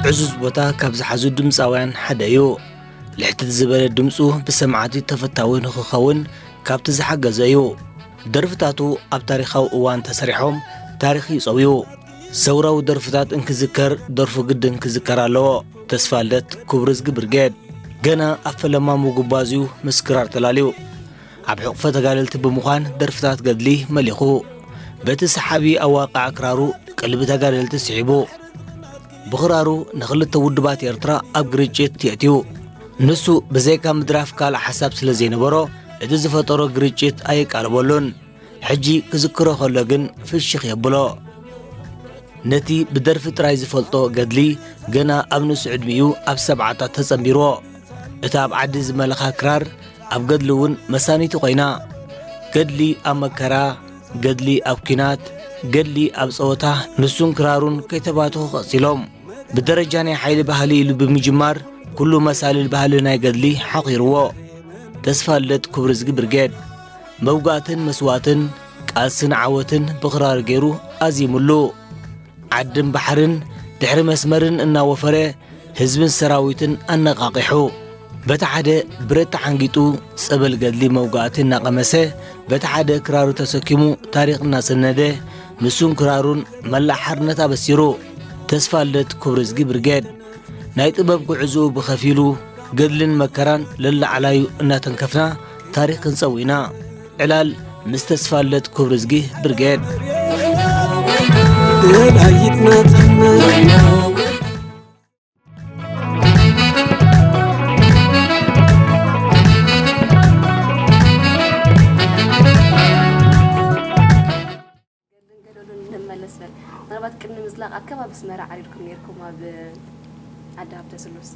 ዕዙዝ ቦታ ካብ ዝሓዙ ድምፃውያን ሓደ እዩ። ልሕትት ዝበለ ድምፁ ብሰማዕቲ ተፈታዊ ንኽኸውን ካብቲ ዝሓገዘ እዩ። ደርፍታቱ ኣብ ታሪኻዊ እዋን ተሰሪሖም ታሪኽ ይፀውዩ። ሰውራዊ ደርፍታት እንክዝከር ደርፉ ግድን ክዝከር ኣለዎ። ተስፋልደት ክብርዝጊ ብርጌድ ገና ኣብ ፈለማ ምጉባዝዩ ምስ ክራር ተላልዩ። ኣብ ሕቑፈ ተጋደልቲ ብምዃን ደርፍታት ገድሊ መሊኹ። በቲ ሰሓቢ ኣዋቕዓ ክራሩ ቀልቢ ተጋደልቲ ስሒቡ። ብኽራሩ ንኽልተ ውድባት ኤርትራ ኣብ ግርጭት የእትዩ። ንሱ ብዘይካ ምድራፍ ካልእ ሓሳብ ስለ ዘይነበሮ፣ እቲ ዝፈጠሮ ግርጭት ኣየቃለበሉን። ሕጂ ክዝክሮ ከሎ ግን ፍሽኽ የብሎ። ነቲ ብደርፊ ጥራይ ዝፈልጦ ገድሊ ገና ኣብ ንእሱ ዕድሚኡ ኣብ ሰብዓታት ተጸንቢርዎ። እታ ኣብ ዓዲ ዝመለኻ ክራር ኣብ ገድሊ እውን መሳኒቲ ኮይና። ገድሊ ኣብ መከራ፣ ገድሊ ኣብ ኲናት፣ ገድሊ ኣብ ጸወታ ንሱን ክራሩን ከይተባትኹ ቀጺሎም። ብደረጃ ናይ ሓይሊ ባህሊ ኢሉ ብምጅማር ኩሉ መሳልል ባህሊ ናይ ገድሊ ሓኺርዎ። ተስፋልደት ክብርዝጊ ብርጌድ መውጋእትን መስዋእትን፣ ቃልስን ዓወትን ብኽራር ገይሩ ኣዚሙሉ። ዓድን ባሕርን ድሕሪ መስመርን እናወፈረ ህዝብን ሰራዊትን ኣነቓቒሑ። በቲ ሓደ ብረት ተሓንጊጡ ጸበል ገድሊ መውጋእቲ እናቐመሰ፣ በቲ ሓደ ክራሩ ተሰኪሙ ታሪኽ እናሰነደ፣ ንሱን ክራሩን መላእ ሓርነት ኣበሲሩ። ተስፋልደት ክብርዝጊ ብርጌድ። ናይ ጥበብ ጉዕዞኡ ብኸፊሉ ገድልን መከራን ለላዕላዩ እናተንከፍና ታሪኽ ክንጸውእ ኢና። ዕላል ምስ ተስፋልደት ክብርዝጊ ብርጌድ። ደላይት ናጽነት ገድልን ገደሉን ንመለስ በል። ምናልባት ቅድሚ ምዝላቕ ኣብ ከባቢ ኣስመራ ዓሪድኩም ነይርኩም፣ ኣብ ዓዲ ሃብተ ስሉስ።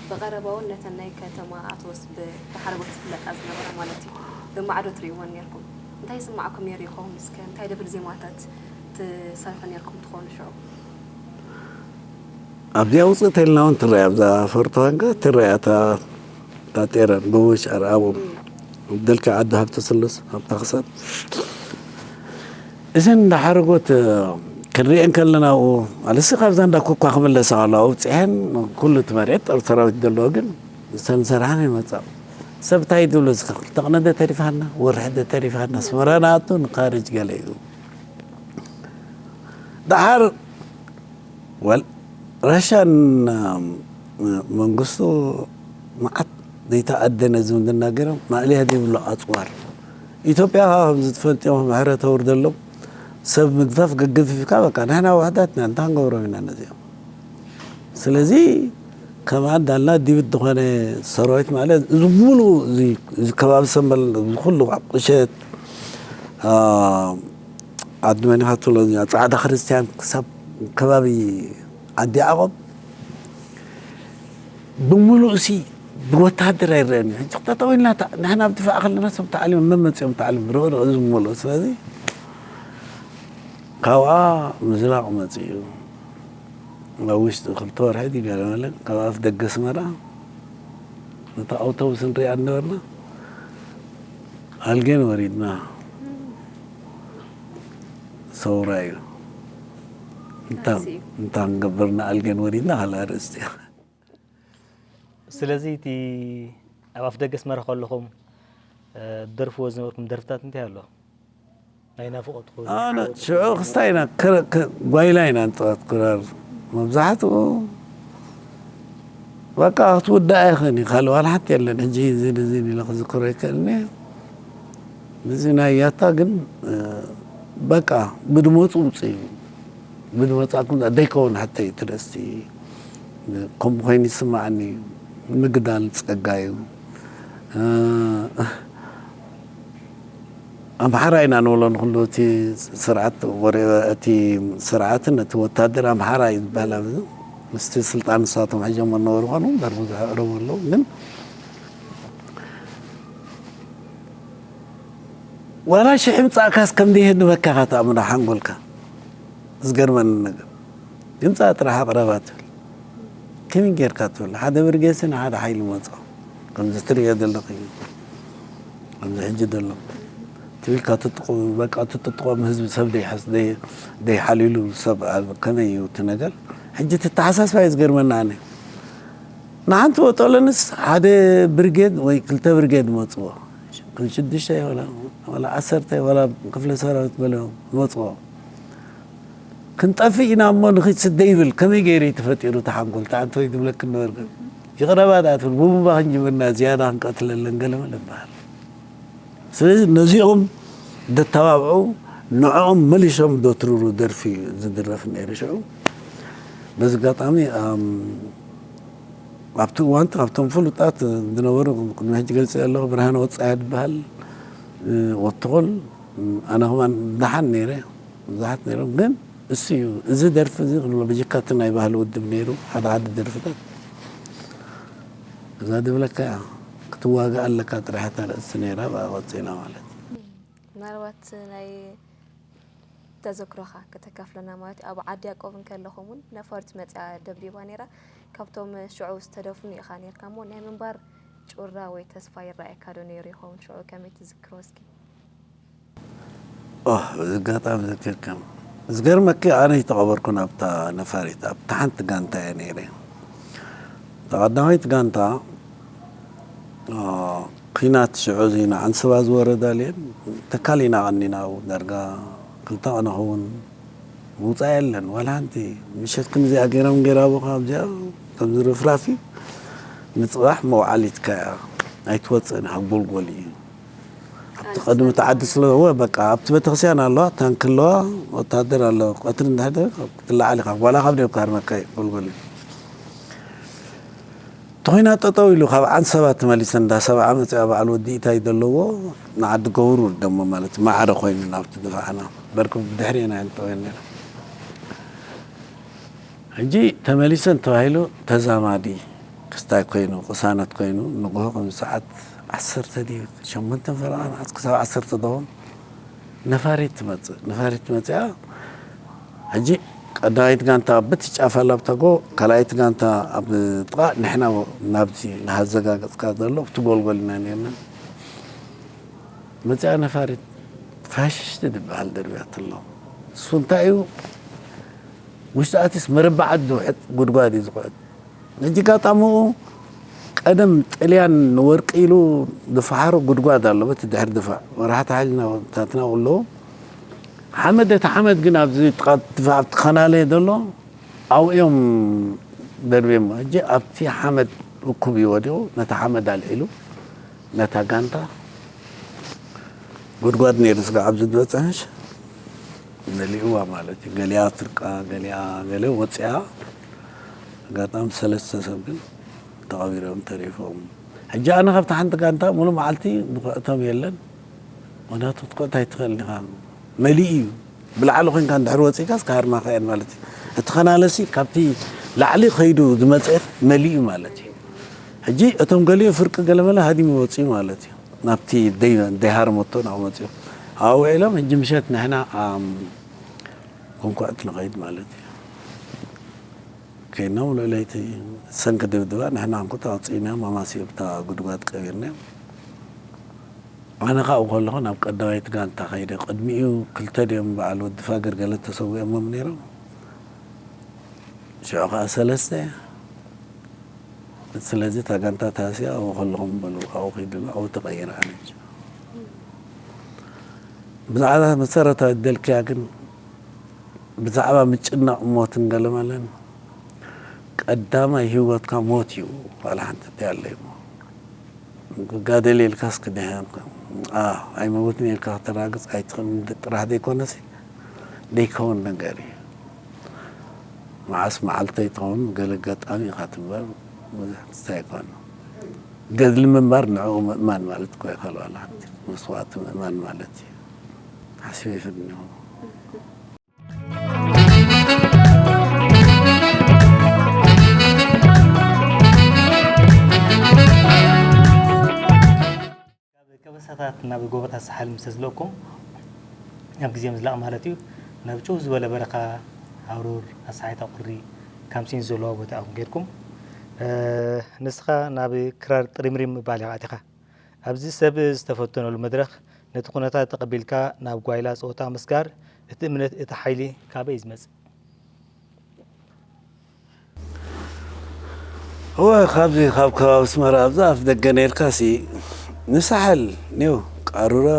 ብቐረባ እውን ነተን ናይ ከተማ ኣቶስ ብ-፣ ብሓረጎት ዝፍለጣ ዝነበራ ማለት እዩ፣ ብማዕዶ ትርእይወን ነይርኩም። እንታይ ይስማዕኩም ነይሩ ይኸውን? እስከ እንታይ ደብል ዜማታት ትሰርሑ ነይርኩም ትኾኑ ሽዑ? ኣብዚኣ ውፅእ ተልና እውን ትረኣ፣ ኣብዛ ፈርቶ ኮንካ ትረኣ፣ እታ፣ እታ ጤረን፣ ብቡሽ፣ ኣርኣቦም፣ ደልካ ዓዲ ሃብተ ስሉስ፣ ሃብታ ክሳብ። እዘን እንዳ ሓረጎት ክንሪኤን ከለና፣ ኣብኡ፣ ኣነሲ ካብዛ እንዳ ኩኳ ክምለሳ ከለዋ፣ ኣብኡ ኣብፂሐን ኩሉ እቲ መሬት ጦር ሰራዊት ዘለዎ፣ ግን ሰንሰራን ይመጻ። ሰብ እንታይ ትብሎ፣ እስከ ክልተ ቅነ ዶ ተሪፋና፣ ወርሒ ዶ ተሪፋና፣ ኣስመራ ንኣቱ ንኻርጅ ገለ እዩ። ደሓር ወል-፣ ራሻን፣ እ፣ መንግስቱ መዓት ዘይተኣደነ ዝምድና ገይሮም፣ ማእለያ ዘይብሉ ኣጽዋር። ኢትዮጵያ ከኣ ከምዚ ትፈልጥዮም፣ ምሕረት ተውርደሎም፣ ሰብ ምግፋፍ ገግፍካ፣ በቃ፣ ንሕና ውሑዳት ኢና፣ እንታይ ክንገብሮም ኢና ነዚኦም? ስለዚ፣ ከምኣ እንዳልና ዲብድ ዝኾነ ሰራዊት ማለት፣ እዚ ሙሉ፣ እዚ፣ እዚ ከባቢ ሰመል፣ እዚ ኩሉ ቁሸት፣ አ፣ ዓዲ መን ኢኻ ትብሎ፣ እዚኣ ጻዕዳ ክርስትያን ክሳብ ከባቢ ዓዲ ያዕቆብ ብምሉእሲ ብወተሃደር ኣይረአን እዩ። ሕጂ ጠጠው ኢልና ታ-፣ ንሕና ኣብ ድፋዕ ከለና ሰብ ተዓሊሙ መመፂኦም ተዓሊሙ ርቕ ርቕ ዝመልኦ። ስለዚ ካብኣ ምዝላቕ መፂኡ። ኣብ ውሽጢ ክልተ ወርሒ ድዩ ገለ መለ ካብ ኣፍ ደገ ኣስመራ ነታ ኣውቶቡስ ንሪኣ ነበርና። ኣልጌን ወሪድና። ሰውራ እዩ። እንታ-፣ ኣርእሲ እዩ። እንታ ክንገብር ንኣልጌን ወሪድና ካልእ ኣርእስቲ እዩ። ስለዚ እቲ ኣብ ኣፍ ደገ ኣስመራ ከለኹም፣ እ፣ ትደርፍዎ ዝነበርኩም ደርፍታት እንታይ ኣሎ? ናይ ናፍቖትኩም? ኣነ ሽዑ ክስታይ ኢና፣ ክረ-፣ ክ-፣ ጓይላ ኢና ንጻወት ክራር። መብዛሕትኡ በቃ ክትውዳእ ኣይኽእልን እዩ። ካልእ ዋላ ሓንቲ የለን። ሕጂ እዚን እዚን ኢለ ክዝክሮ ኣይክእልን እየ። እዚ ናይ ያታ ግን፣ እ፣ በቃ ብድመፁ ውፅእ እዩ። ብድመፃኩም ዘይከውን ሓተይ ትደስቲ ከምኡ ኮይኑ ይስማዓኒ። ምግዳል ፀጋ እዩ። እ፣ ኣምሓራ ኢና ንብሎ ንኩሉ እቲ ስርዓት ወረ-፣ እቲ ስርዓትን እቲ ወታደር ኣምሓራ እዩ ዝበሃል። ኣብዚ ምስቲ ስልጣን ንሳቶም ሒዞሞ ዝነበሩ ኮኑ እምበር ብዙሕ ኣዕረቡ ኣለዉ። ግን ዋላ ሽሕ ምጻእካስ ከም ዘይህድመካ ኢኻ ተኣምኖ ሓንጎልካ። ዝገርመኒ ነገር። ይምጻእ ጥራሕ ኣቕረባ ትብል። ከመይ ጌርካ ትብል? ሓደ ብርጌድሲ ንሓደ ሓይሊ መጾ። ከምዚ ትርእዮ ዘለኺ እዩ። ከምዚ ሕጂ ዘሎ። ትብልካ ትጥቁ-፣ በቃ ትጥጥቆም ህዝቢ ሰብ ደይሓስ-፣ ደይ-፣ ደይሓልዩሉ ሰብ ኣብ ከመይ እዩ እቲ ነገር? ሕጂ እቲ ኣተሓሳስባ እዩ ዝገርመና። ኣነ ንሓንቲ ወጦለንስ ሓደ ብርጌድ ወይ ክልተ ብርጌድ መፅዎ፣ ክል ሽዱሽተ ወላ፣ ወላ ዓሰርተ ወላ ክፍለ ሰራዊት በለ መፅዎ። ክንጠፍእ ኢና እሞ ንኺድ ስደ ይብል። ከመይ ገይሩ እዩ ተፈጢሩ ተሓንጎል ተዓንተ ወይ ዝብለክ ነበርክ። ይቕረባ ዳኣ ትብል፣ ብቡምባ ክንጅብርና ዝያዳ ክንቀትለለን ገለ መለ ይበሃል። ስለዚ ነዚኦም ደተባብዑ፣ ንዕኦም መሊሶም ደትርሩ ደርፊ ዝድረፍ ነይሩ ሽዑ። በዚ ኣጋጣሚ ኣብቲ እዋን ካብቶም ፍሉጣት ዝነበሩ፣ ቅድሚ ሕጂ ገልጸ ኣለኹ፣ ብርሃነ ወጻያ ዝበሃል ወትኾል፣ ኣነ ከማን ደሓን ነይረ፣ ብዙሓት ነይሮም። ግን እሱ እዩ፣ እዚ ደርፊ እዚ ክንብሎ ብጅካ እቲ ናይ ባህሊ ውድብ ነይሩ፣ ሓደ ሓደ ደርፍታት እዛ ድብለካ እያ፣ ክትዋጋእ ኣለካ ጥራሕ እታ ርእሲ ነይራ፣ ብኣ ቆጺና ማለት እዩ። ምናልባት ናይ ተዘክሮኻ ከተካፍለና ማለት እዩ። ኣብ ዓዲ ያቆብ እንከለኹም እውን ነፋሪት መፅያ ደብዲባ ነይራ። ካብቶም ሽዑ ዝተደፍኑ ኢኻ ነይርካ እሞ ናይ ምንባር ጩራ ወይ ተስፋ ይረኣየካ ዶ ነይሩ ይኸውን? ሽዑ ከመይ ትዝክሮ እስኪ? ኦህ፣ በዚ ኣጋጣሚ ዘኪርካም። ዝገርመኪ ኣነ ኣይተቐበርኩን ኣብታ ነፋሪት፣ ኣብታ ሓንቲ ጋንታ እየ ነይረ። እታ ቀዳማይት ጋንታ ኩናት ሽዑ እዚ ንዓንሰባ ዝወረዳ ልየን ተካል ኢና ቀኒና፣ ዳርጋ ክልተ ቀነ ኸውን ምውፃእ የለን። ዋላ ሓንቲ ምሸት ክንዚኣ ገይሮም ገይራቦ ካብዚኣ ከምዚ ርፍራፊ ንፅባሕ መውዓሊትካ እያ ኣይትወፅእን፣ ሃጎልጎል እዩ። ኣብቲ ቀድሚ እቲ ዓዲ ስለ እወ በቃ ኣብቲ ቤተክርስትያን ኣለዋ፣ ታንክ ኣለዋ፣ ወታደር ኣለዋ። ቀትሪ እንዳሕደ ክትለዓል ኢኻ፣ ዋላ ካብ ደብካ ሃርመካ እዩ ጎልጎል እዩ። ተኾይና ጠጠው ኢሉ ካብ ዓንሰባ ተመሊሰ እንዳ ሰብዓ መፅኣ በዓል ወዲ ኢታይ ዘለዎ ንዓዲ ገብሩ ደሞ ማለት ማዕረ ኮይኑ ናብቲ ድፋዕና በርክ ብድሕሪና ይንጠወ ነይረ። ሕጂ ተመሊሰን ተባሂሉ ተዛማዲ ክስታይ ኮይኑ ቅሳነት ኮይኑ ንግሆ ከም ሰዓት ዓሰርተ ድዩ ሸሞንተን ፈረቓ ንዓት ክሳብ ዓሰርተ ደኾን ነፋሪት ትመፅእ። ነፋሪት መፅኣ ሕጂ ቀዳማይት ጋንታ በቲ ጫፍ ኣላ ኣብታ ጎ፣ ካልኣይቲ ጋንታ ኣብ ጥቓ፣ ንሕና ናብዚ ንሃዘጋገፅካ ዘሎ ኣብቲ ጎልጎል ኢና ነርና። መፅኣ ነፋሪት ፋሽስቲ ዝበሃል ደርብያቶ ኣሎ። እሱ እንታይ እዩ ውሽጢ ኣትስ መረባዓት ዝውሕጥ ጉድጓድ እዩ ዝኹዕት። ሕጂ ኣጋጣሚኡ ቀደም ጥልያን ንወርቂ ኢሉ ዝፈሓሮ ጉድጓድ ኣሎ። በቲ ድሕሪ ድፋዕ መራሕቲ ሓይልና ወታትና ኣለዉ። ሓመድ እቲ ሓመድ ግን ኣብዚ ጥቓ ድፋዕ ኣብቲ ኸናለ ዘሎ ኣብኡ እዮም ደርብዮሞ። ሕጂ ኣብቲ ሓመድ እኩብ እዩ ወዲቑ፣ ነቲ ሓመድ ኣልዒሉ ነታ ጋንታ ጉድጓድ ነይሩ ስጋዕ ኣብዚ ዝበፅሐሽ መሊእዋ ማለት እዩ። ገሊኣ ፍርቃ፣ ገሊኣ ገለ ወፂኣ። ኣጋጣሚ ሰለስተ ሰብ ግን ተቐቢሮም ተሪፎም። ሕጂ ኣነ ካብቲ ሓንቲ ጋንታ ሙሉእ መዓልቲ ዝኩዕቶም የለን። ምኽንያቱ ክትኩዕት ኣይትኽእልን ኢኻ። መሊኡ እዩ። ብላዕሊ ኮይንካ እንድሕር ወፂእካስ ክሃርማኻ እየን ማለት እዩ። እቲ ኸናለሲ ካብቲ ላዕሊ ከይዱ ዝመፅእ መሊኡ ማለት እዩ። ሕጂ እቶም ገሊኡ ፍርቂ ገለመለ ሃዲሙ ወፂኡ ማለት እዩ። ናብቲ ደይ-፣ ደይሃረመቶ ናብኡ መፂኡ። ኣብኡ ውዒሎም ሕጂ ምሸት ንሕና ኣም፣ ክንኩዕት ንኸይድ ማለት እዩ። ከይድና ሙሉእ ለይቲ ሰንኪ ድብድባ ንሕና እንኩ ተቐፂእና ማማስዮ ብታ ጉድጓድ ቀቢርና። ኣነ ካብኡ ከለኹ ናብ ቀዳማይቲ ጋንታ ከይደ። ቅድሚኡ ክልተ ድዮም በዓል ወዲ ፋገር ገለ ተሰዊኦሞም ነይሮም። ሽዑ ከዓ ሰለስተ። ስለዚ እታ ጋንታ ተሃስያ ኣብኡ ከለኹም በሉ፣ ኣብኡ ከይዱ ኣብኡ ተቐይረ ኣነ። ብዛዕባ መሰረታዊ ደልክያ ግን ብዛዕባ ምጭናቕ ሞትን ገለመለን ቀዳማይ ህይወትካ ሞት እዩ። ዋላ ሓንቲ እንታይ ኣሎ እሞ ጋደል ኢልካስ ክድሕን ኣይመውትን ኢልካ ከተራግፅ ኣይትኽእልን ጥራሕ ዘይኮነሲ ዘይከውን ነገር እዩ። መዓስ መዓልተይ ትኸውን ገለ ኣጋጣሚ ኢኻ ትንበር ብዙሕ ትስታይ ኣይኮነ። ገድሊ ምንባር ንዕኡ ምእማን ማለት እኮ ይኸል ዋላ ሓንቲ መስዋእቲ ምእማን ማለት እዩ። ሓሲበ ይፍድን ይኸውን። ከበሳታት ናብ ጎቦታት ሳሕል ምስ ተዝለእኩም ናብ ግዜ ምዝላቕ ማለት እዩ። ናብ ጭው ዝበለ በረኻ ሃሩር ኣሳሓይታ ቁሪ ካምሲን ዘለዋ ቦታ ኢኹም ጌርኩም። ንስኻ ናብ ክራር ጥሪምሪም ምባል ኢኻ ኣቲኻ። ኣብዚ ሰብ ዝተፈተነሉ መድረኽ ነቲ ኩነታት ተቐቢልካ ናብ ጓይላ ጸወታ ምስጋር እቲ እምነት እቲ ሓይሊ ካበይ እዩ ዝመጽእ? እወ፣ ካብዚ ካብ ከባቢ ኣስመራ ኣብዛ ኣፍ ደገ ነርካሲ ንሳሕል ኔው ቃሩራ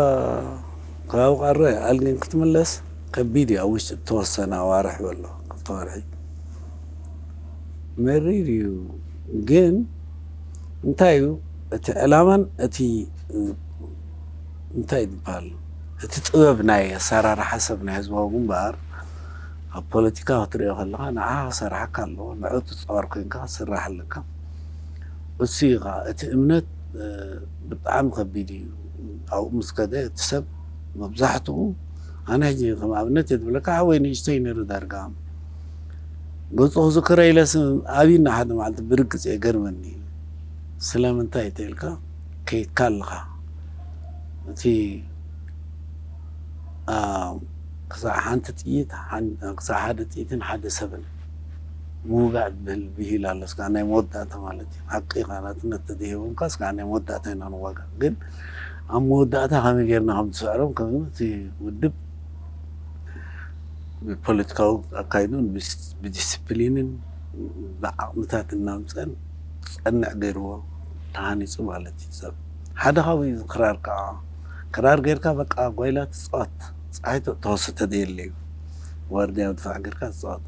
ከባቢ ቃሩራ ኣልግን ክትምለስ ከቢድ እዩ። ኣብ ውሽጢ እተወሰነ ኣዋርሕ በሎ ክልተ ወርሒ መሪር እዩ። ግን እንታይ እዩ እቲ ዕላማን እቲ እንታይ ዝበሃል እቲ ጥበብ ናይ ኣሰራርሓ ሰብ ናይ ህዝባዊ ግንባር ኣብ ፖለቲካ ክትሪኦ ከለኻ ንዓኻ ክሰርሓካ ኣለዎ፣ ንዑ ትፃወር ኮይንካ ክትስራሕ ኣለካ። እሱ እዩ ከዓ እቲ እምነት ብጣዕሚ ከቢድ እዩ። ኣብኡ ምስ ከደ እቲ ሰብ መብዛሕትኡ ኣነ ሕጂ ከም ኣብነት እየ ዝብለካ ሓወይ ንእሽተይ ነይሩ ዳርጋ ገጹ ክዝክሮ ኢለስ ኣብይና ሓደ መዓልቲ ብርግጽ እየ ገርመኒ። ስለምንታይ ተልካ ከይድካ ኣለኻ እቲ ክሳዕ ሓንቲ ጥይት ክሳዕ ሓደ ጥይትን ሓደ ሰብን ምውጋእ ብህል ብሂል ኣሎ። ስካ ናይ መወዳእታ ማለት እዩ። ሓቂ ካ ናትነት ተደሂቡምካ ስካ ናይ መወዳእታ ኢና ንዋጋእ። ግን ኣብ መወዳእታ ከመይ ጌርና ከም ትስዕሮም ከም እቲ ውድብ ብፖለቲካዊ ኣካይዱን ብዲስፕሊንን ብዓቕምታት እናምፀን ፀንዕ ገይርዎ ተሃኒፁ ማለት እዩ። ሰብ ሓደ ካብኡ ክራር ከዓ ክራር ጌርካ በቃ ጓይላ ትፃወት ፀሓይ ተወስተ ደየለ እዩ። ዋርድያ ድፋዕ ጌርካ ትፃወት።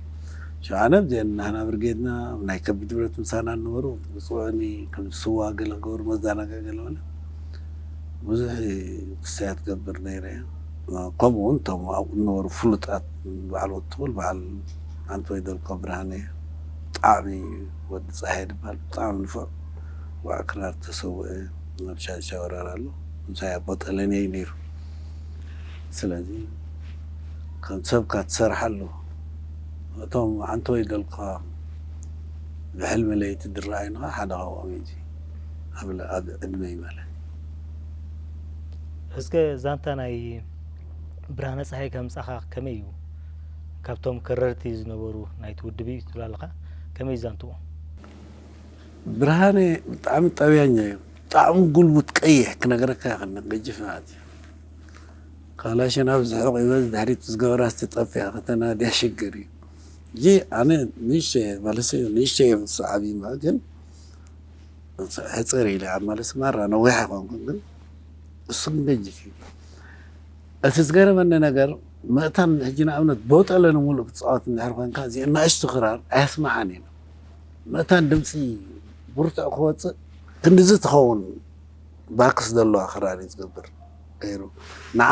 ሸዓነ ብዚአን ናህና ብርጌድና ናይ ከቢድ ብረት ምሳና ነበሩ። ብፅዑኒ ከም ስዋ ገለ ክገብሩ መዛናጋ ገለ ማለት ብዙሕ ክስተያት ገብር ነይረ። ከምኡ እውን እቶም ኣብኡ ዝነበሩ ፍሉጣት በዓል ወትኹል በዓል ኣንቶይ ደልኮ ብርሃነ ብጣዕሚ ወዲ ፀሃይ ዝበሃል ብጣዕሚ ንፉዕ ዋዕ ክራር ተሰውአ ናብ ሻሻ ወራር ኣሎ ምሳይ ኣቦ ጠለንየ ነይሩ። ስለዚ ከም ሰብካ ትሰርሓሉ እቶም ኣንቶይ ደልካ ብሕልሚ ለይቲ ድረኣይንኻ ሓደ ካብኦም እዩ። ኣብ ዕድመይ ማለት እስከ ዛንታ ናይ ብርሃነ ፀሓይ ከምፃኻ ከመይ እዩ? ካብቶም ከረርቲ ዝነበሩ ናይቲ ውድብ እዩ ትብል ኣለኻ። ከመይ ዛንትኡ? ብርሃነ ብጣዕሚ ጠብያኛ እዩ። ብጣዕሚ ጉልቡት ቀይሕ ክነግረካ ይኽእል ገጅፍ ማለት እዩ። ካላሽን ኣብ ዝሕቕ ይበዝ ድሕሪት ዝገበራ ዝተጠፍያ ከተናድያ ሽግር እዩ። እዚ ኣነ ንእሽተይ ማለት ንእሽተይ ምስ ዓብዪ ግን ሕፅር ኢለ ኣብ ማለት ማራ ነዊሕ ኣይኮንኩን ግን እሱ ግን ገጅፍ እዩ። እቲ ዝገረመኒ ነገር መእታን ሕጂ ንኣብነት ቦጠለ ንምሉእ ክትፃወት እንድሕር ኮንካ እዚአን ናእሽቱ ክራር ኣየስምዓን እዩ። መእታን ድምፂ ብርቱዕ ክወፅእ ክንድዚ ትኸውን ባክስ ዘለዋ ክራር እዩ ዝገብር ገይሩ ንዓ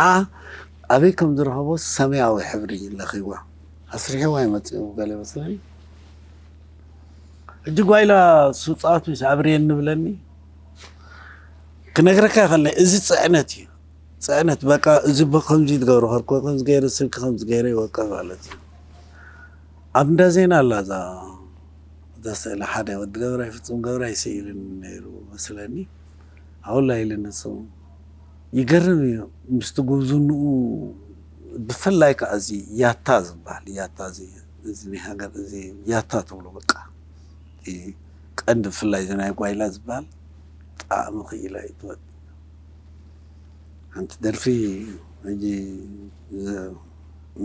ኣበይ ከም ዝረኸቦ ሰማያዊ ሕብሪ ለኺዋ ኣስሪሕዋ ይመፅኡ ገለ መስለኒ። ሕጂ ጓይላ ሱፃት ምስ ኣብርየ እንብለኒ ክነግረካ ይኸለ እዚ ፅዕነት እዩ። ፅዕነት በቃ እዚ ከምዚ ትገብሮ ከርኮ ከምዚ ገይረ ስልኪ ከምዚ ገይረ ይወቀ ማለት እዩ። ኣብ እንዳ ዜና ኣላ እዛ እዛ ስእሊ ሓደ ወዲ ገብራይ ፍጹም ገብራይ ስኢልን ነይሩ መስለኒ። ኣውላ ኢሉ ንሱ ይገርም እዩ ምስቲ ጉብዝንኡ ብፍላይ ከዓ እዚ ያታ ዝበሃል ያታ እዚ እዚ ናይ ሃገር እዚ ያታ ትብሎ በቃ እቲ ቀንዲ ብፍላይ እዚ ናይ ጓይላ ዝበሃል ብጣዕሚ ክኢላ እዩ ትወድ ሓንቲ ደርፊ ሕጂ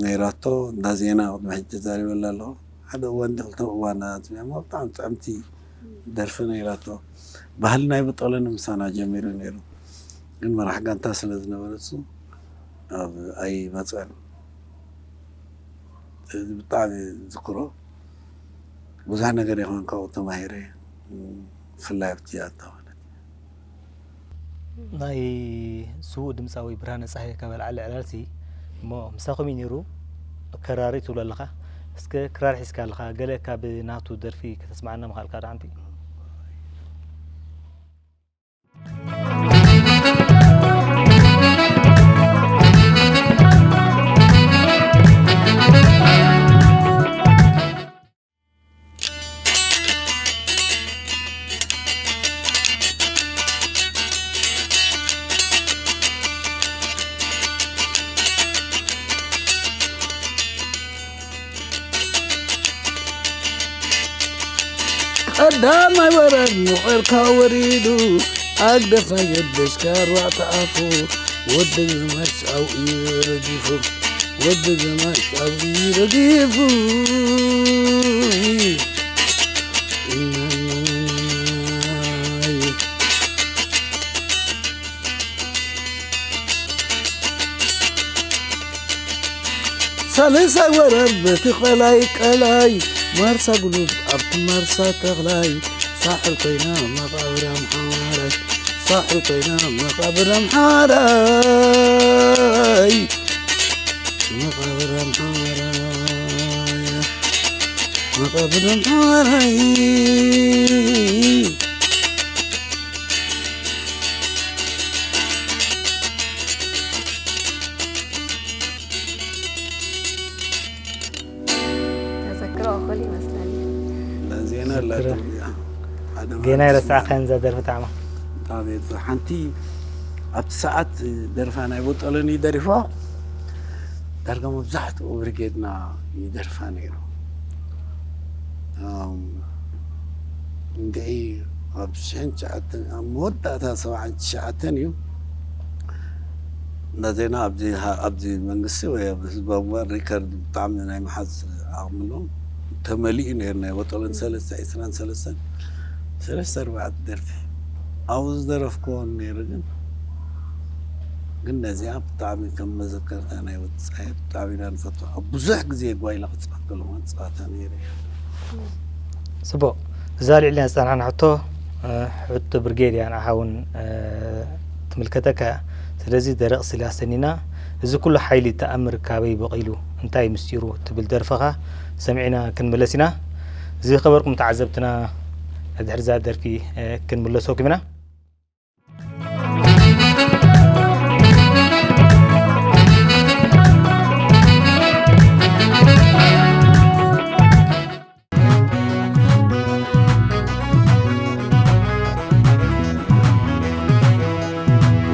ነይራቶ እንዳ ዜና ቅድሚ ሕጂ ተዛሪበላ ኣለኹ ሓደ እዋን ክልተ እዋን ኣፅሚዕሞ ብጣዕሚ ጥዕምቲ ደርፊ ነይራቶ ባህሊ ናይ ብጠለኒ ምሳና ጀሚሩ ነይሩ ግን መራሕ ጋንታ ስለ ዝነበረ እሱ ኣብ ኣይመፅእን እዚ ብጣዕሚ ዝክሮ ብዙሕ ነገር ይኾን ካብኡ ተማሂረ ብፍላይ ኣብቲ ኣታ ማለት ናይ ስዉእ ድምፃዊ ብርሃነ ፀሃየ ካብ ኣልዓሊ ዕላልሲ እሞ ምሳኹም እዩ ነይሩ ከራሪ ትብሎ ኣለኻ እስከ ክራር ሒዝካ ኣለኻ ገለ ካብ ናቱ ደርፊ ከተስማዓና ምኻልካ ዶ ሓንቲ ቀዳማይ ወረድ ምቐርካ ወሪዱ ኣግደፋ የደሽካ ኣርባዕተ ኣፉ ወዲ ዘማች ኣብኡ እዩ ረጊፉ ወዲ ዘማች ኣብኡ እዩ ረጊፉ ሳልሳይ ወራር በቲ ቀላይ ቀላይ፣ ማርሳ ጉሉብ ኣብቲ ማርሳ ተኽላይ፣ ሳሕል ኮይና መቓብር ኣምሓራይ፣ ሳሕል ኮይና መቓብር ኣምሓራይ፣ መቓብር ኣምሓራይ፣ መቓብር ኣምሓራይ። ተዘክሮ እኹል ይመስለኒ። ዜና ኣላትም እያ። ሓደ ጌና ማለት ይረሳዕካን እዛ ደርፊ ጣዕማ። ብጣዕሚ እያ። ሓንቲ ኣብቲ ሰዓት ደርፋ ናይ ቦጠሎኒ ደሪፋ ዳርጋ መብዛሕትኡ ብርጌድና ይደርፋ ነይሩ። እም፣ እንድዒ ኣብ ሽሕን ትሽዓተን ኣብ መወዳእታ ሰብዓን ትሽዓተን እዩ። እና ዜና ኣብዚ ሃ- ኣብዚ መንግስቲ ወይ ኣብ ህዝባዊ እዋን ሪከርድ ብጣዕሚ ናይ ምሓዝ ዓቕሚ ኣለዎም። ተመሊኡ ነይሩ ናይ ወጠሎን ሰለስተ ዒስራን ሰለስተን ሰለስተ ኣርባዕተ ደርፊ ኣብኡ ዝደረፍክዎን ነይሩ። ግን ግን ነዚኣ ብጣዕሚ ከም መዘከርታ ናይ ወፃኢ ብጣዕሚ ኢና ንፈትዋ። ኣብ ብዙሕ ግዜ ጓይላ ክፃወት ከለኹ ዝፃወታ ነይረ እየ። ፅቡቕ። እዛ ልዕልና ዝፀናሕና ሕቶ ሕቶ ብርጌድ እያ ንዓኻ እውን ትምልከተካ እያ። ስለዚ ደረቕ ስለ ኣሰኒና እዚ ኩሉ ሓይሊ ተኣምር ካበይ በቒሉ እንታይ ምስጢሩ ትብል ደርፍኻ ሰሚዕና ክንምለስ ኢና። ዝኸበርኩም ተዓዘብትና ድሕሪ እዛ ደርፊ ክንምለሰኩም ኢና።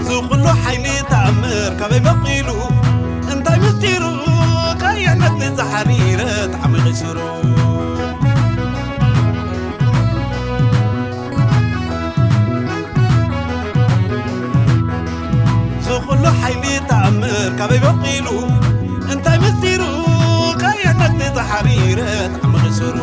ዝኹሉ ሓይሊ ተኣምር ካበይ መቒሉ እንታይ ምስጢሩ ቀይሕ ነጥቢ ዝሓሪረ ተዓሚቑ ሱሩ ዝኹሉ ሓይሊ ተኣምር ካበይ በቒሉ እንታይ ምስጢሩ ቀይሕ ነጥቢ ዝሓሪረ ተዓሚቑ ሱሩ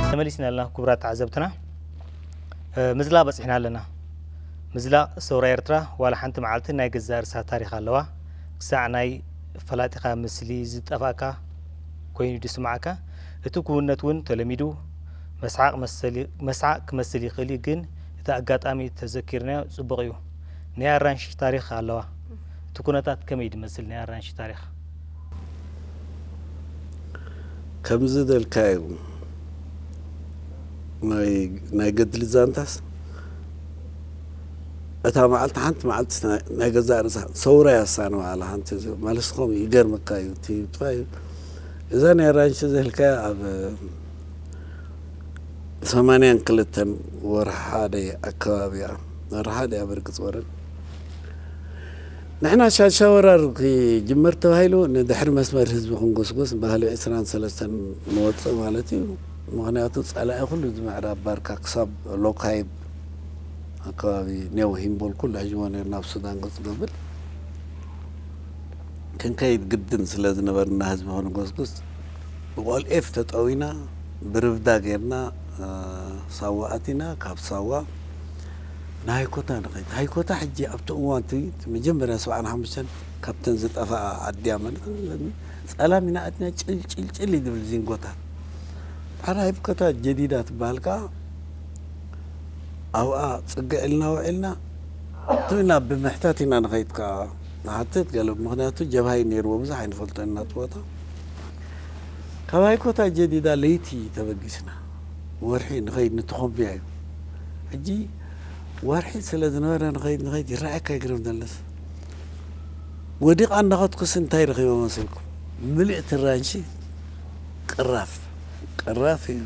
ተመሊስና ኣለና ክቡራት ተዓዘብትና። ምዝላቕ በጺሕና ኣለና። ምዝላቕ ሰውራ ኤርትራ ዋላ ሓንቲ መዓልቲ ናይ ገዛእ ርእሳ ታሪኽ ኣለዋ። ክሳዕ ናይ ፈላጢኻ ምስሊ ዝጠፍኣካ ኮይኑ ድስምዓካ። እቲ ክውንነት እውን ተለሚዱ መስሓቕ ክመስል ይኽእል እዩ፣ ግን እቲ ኣጋጣሚ ተዘኪርናዮ ጽቡቕ እዩ። ናይ ኣራንሺ ታሪኽ ኣለዋ። እቲ ኩነታት ከመይ ድመስል ናይ ኣራንሺ ታሪኽ? ከምዚ ደልካዩ ናይ ገድሊ ዛንታስ እታ መዓልቲ ሓንቲ መዓልቲ ናይ ገዛእ ርእሳ ሰውራ ያሳን በዓላ ሓንቲ ማለትኩም ይገርመካ እዩ እቲ ጥፋይ እዛ ናይ ኣራንሺ ዘልካያ ኣብ ሰማንያን ክልተን ወርሒ ሓደ ኣከባቢ እያ። ወርሒ ሓደ እያ በርግፅ ወረድ ንሕና ሻሻ ወራር ክጅመር ተባሂሉ ንድሕሪ መስመር ህዝቢ ክንጎስጎስ ባህሊ ዕስራን ሰለስተን ንወፅእ ማለት እዩ። ምክንያቱ ፀላኢ ኩሉ እዚ ምዕራብ ባርካ ክሳብ ሎካይብ ኣከባቢ ኔው ሂምቦል ኩሉ ሕጅሞ ነርና ኣብ ሱዳን ገፅ ገብር ክንከይድ ግድን ስለ ዝነበርና ህዝቢ ክንጎስጉስ ብቆልኤፍ ተጠዊና ብርብዳ ጌርና ሳዋ ኣቲና ካብ ሳዋ ንሃይኮታ ንኸይድ ሃይኮታ ሕጂ ኣብቲ እዋን እቲ መጀመርያ ሰብዓን ሓሙሽተን ካብተን ዝጠፈኣ ዓድያ ማለት ጸላም ኢና ኣትና ጭልጭልጭል ይድብል ዚንጎታት ሓራ ሃይኮታ ጀዲዳ ትበሃል ከዓ ኣብኣ ፅግዕ ኢልና ውዒልና ትብና ብምሕታት ኢና ንኸይድ ከዓ ንሓትት ገለ፣ ምኽንያቱ ጀብሃ እዩ ነይርዎ፣ ብዙሕ ኣይንፈልጦን ናቱ ቦታ። ካብ ሃይኮታ ጀዲዳ ለይቲ ተበጊስና፣ ወርሒ ንኸይድ ንተኾምብያ እዩ። ሕጂ ወርሒ ስለ ዝነበረ ንኸይድ ንኸይድ ይረኣየካ ይግርም ዘለስ። ወዲቓ እንዳኸትኩስ እንታይ ረኺበ መስልኩም? ምልእቲ ራንሺ ቅራፍ፣ ቅራፍ እዩ።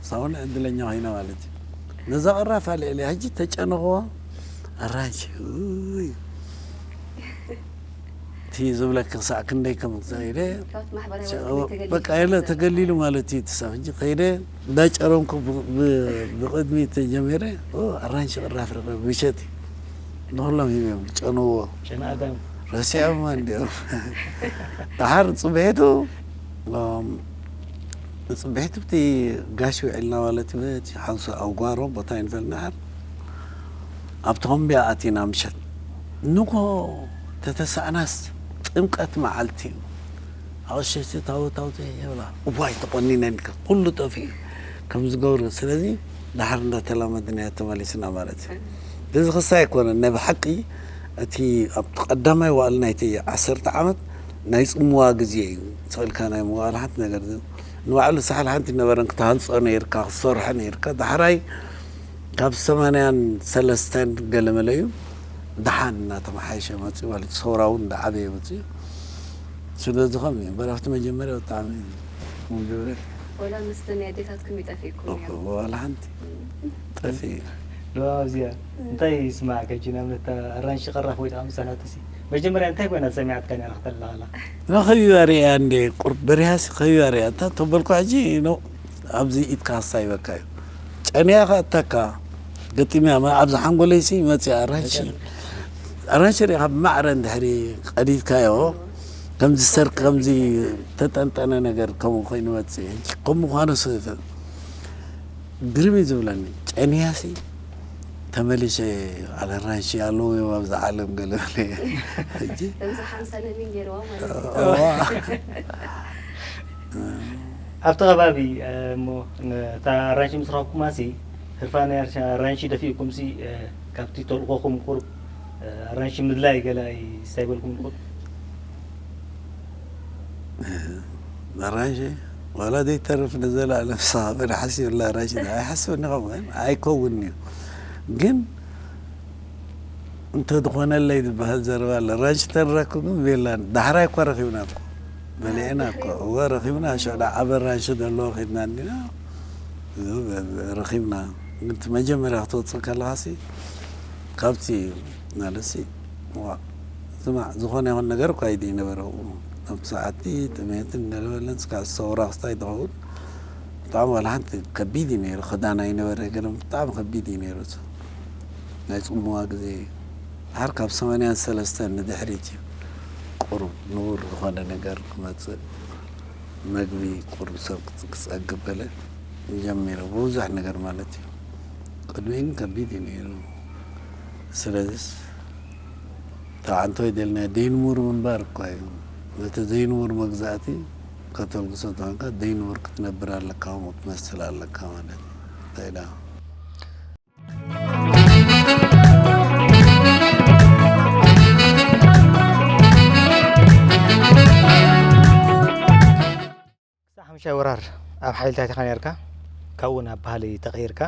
ሳውን ዕድለኛ ኮይና ማለት እዩ። ነዛ ቅራፍ ኣልዕልያ ሕጂ ተጨነኽዋ ኣራንሺ፣ ኡይ። እቲ ዝብለኪ ክሳዕ ክንደይ ከም ዝኸይደ፣ ካብቲ ማሕበራዊ ሸ-፣ ወጥሪ ተገሊሉ በቃ የለ ማለት እዩ። ተገሊሉ ማለት እዩ። እቲ ሰብ ሕጂ ከይደ እንዳጨረምኩ ብ-፣ ብ-፣ ብቕድሚት ተጀሚረ፣ ኦ፣ ኣራንሺ ቅራፍ ረኺበ፣ ብሸቲ ንኹሎም ሂቦም ጨነዎ። ጨና ኣዳም። ረሲዖም እንዲኦም። ደሓር ጽብሒቱ፣ እም፣ ጽብሒቱ ብቲ ጋሽ ውዒልና ማለት እዩ፣ በቲ ሓንሱ ኣብ ጓሮ ቦታ ይንፈል ደሓር። ኣብቲ ኾምብያ ኣቲና ምሸት። ንጎ ተተሳእናስ ጥምቀት መዓልቲ እዩ። ኣቕሸቲ ታቦት ታቦት ይብላ። እዋይ ተቆኒነን ከ-፣ ኩሉ ጠፊኡ ከም ዝገብሩ። ስለዚ ደሓር እንዳተላመድና ተመሊስና ማለት እዩ። እዚ ክሳይ ኣይኮነን። ናይ ብሓቂ እቲ ኣብ ቀዳማይ ዋዕል ናይቲ ዓሰርተ ዓመት ናይ ጽምዋ ግዜ እዩ። ስቕ ኢልካ ናይ ምዋል ሓንቲ ነገር ዝ-፣ ንባዕሉ ሳሕል ሓንቲ ነበረን ክትሃንጾ ነይርካ፣ ክትሰርሖ ነይርካ። ዳሕራይ ካብ ሰማንያን ሰለስተን ገለመለ እዩ። ደሓን እናተመሓየሸ መፅዩ ማለት እዩ። ሰውራ እውን እንዳዓበየ መፅዩ። ስለዚ ከምኡ እዩ። እምበር ኣብቲ መጀመርያ ብጣዕሚ ምንግብረ ወላ ምስቲ ናይ ኣዴታትኩም ይጠፊእኩም እዮም። ዋላ ሓንቲ ጠፊ። ዶ ኣብዚኣ እንታይ ይስማዕ ከጂ ንኣብነት ኣራንሺ ቀራፍ ወይ ከዓ ምሳናትሲ መጀመርያ እንታይ ኮይና ሰሚዓትካ ነራ ክተላላ? ንኸቢባ ርእያ እንዴ ቁርብ በሪሃሲ ኸቢባ ርእያ እታ ተበልኩ ሕጂ ነው። ኣብዚ ኢድካ ክሳይበካ እዩ። ጨንያ ከእተካ ገጢምያ፣ መ-፣ ኣብዚ ሓንጎለይሲ መፅያ ኣራንሺ። ኣራንሺ ሪኢኻ ብማዕረ እንድሕሪ ቀዲድካዮ፣ ከምዚ ሰርክ፣ ከምዚ ተጠንጠነ ነገር ከምኡ ኮይኑ መፅእ። ከምኡ ምዃኑ ስ-፣ ግርም እዩ ዝብለኒ። ጨንያሲ ተመሊሰ ኣለ ኣራንሺ ኣለዉ እዮም ኣብዚ ዓለም ገለ በለ። ሕጂ ከምዚ ሓምሳ ለሚን ገይርዋ ማለት እዩ። እዋ። ኣብቲ ከባቢ፣ እ፣ እሞ ነታ ኣራንሺ ምስ ረኸብኩማሲ፣ ህርፋ ናይ ኣርሻ-፣ ኣራንሺ ደፊእኩምሲ፣ እ፣ ካብቲ ተልእኾኹም ቁሩብ፣ እ፣ ኣራንሺ ምድላይ ገለ ኣይሳይበልኩም ቁሩብ? ኣራንሺ ዋላ ዘይተርፍ ንዘለኣለም ሳቐ ሓሲብላ ኣራንሺ ኣይሓስብን ኢኻ፣ ኣይከውንን እዩ። ግን እንተዝኾነለይ ዝበሃል ዘረባ ኣሎ። ራንሺ ተረኩ ግን ቤላ ዳሕራይ እኳ ረኺብና እኮ። በሊዕና እኮ። እወ ረኺብና። ሸዳ ዓበ ራንሺ ዘለዎ ኸድና እንዲና። እዚ ረኺብና። ግን እቲ መጀመርያ ክትወፅእ ከለኻሲ ካብቲ ማለትሲ ዋ፣ ስማዕ፣ ዝኾነ ይኹን ነገር እኳ ኢድ ይነበረ ኣብኡ። ኣብቲ ሰዓቲ ጥሜትን ገለበለን እስካ ሰውራ ክስታይ ትኸውን። ብጣዕሚ ዋላ ሓንቲ ከቢድ እዩ ነይሩ። ክዳን ኣይነበረ ገለ ብጣዕሚ ከቢድ እዩ ነይሩ። ናይ ጽምዋ ግዜ ድሓር ካብ ሰማንያን ሰለስተን ንድሕሪት እዩ ቁሩብ ንቡር ዝኾነ ነገር ክመጽእ፣ መግቢ ቁሩብ ሰብ ክጽ-፣ ክጸግብ ገለ ጀሚሩ፣ ብብዙሕ ነገር ማለት እዩ። ቅድሚኡ ግን ከቢድ እዩ ነይሩ። ስለዚስ፣ ተዓንቶ ይደልና ደይንሙር ምንባር እኳ እዩ። ነቲ ዘይንሙር መግዛእቲ ከተልግሶ ተኾንካ፣ ደይንሙር ክትነብር ኣለካ፣ ከምኡ ክትመስል ኣለካ ማለት እዩ። እንታይ ደኣ? ክሳብ ሓምሻይ ወራር ኣብ ሓይልታት ኢኻ ነርካ፣ ካብኡ ናብ ባህሊ ተቐይርካ።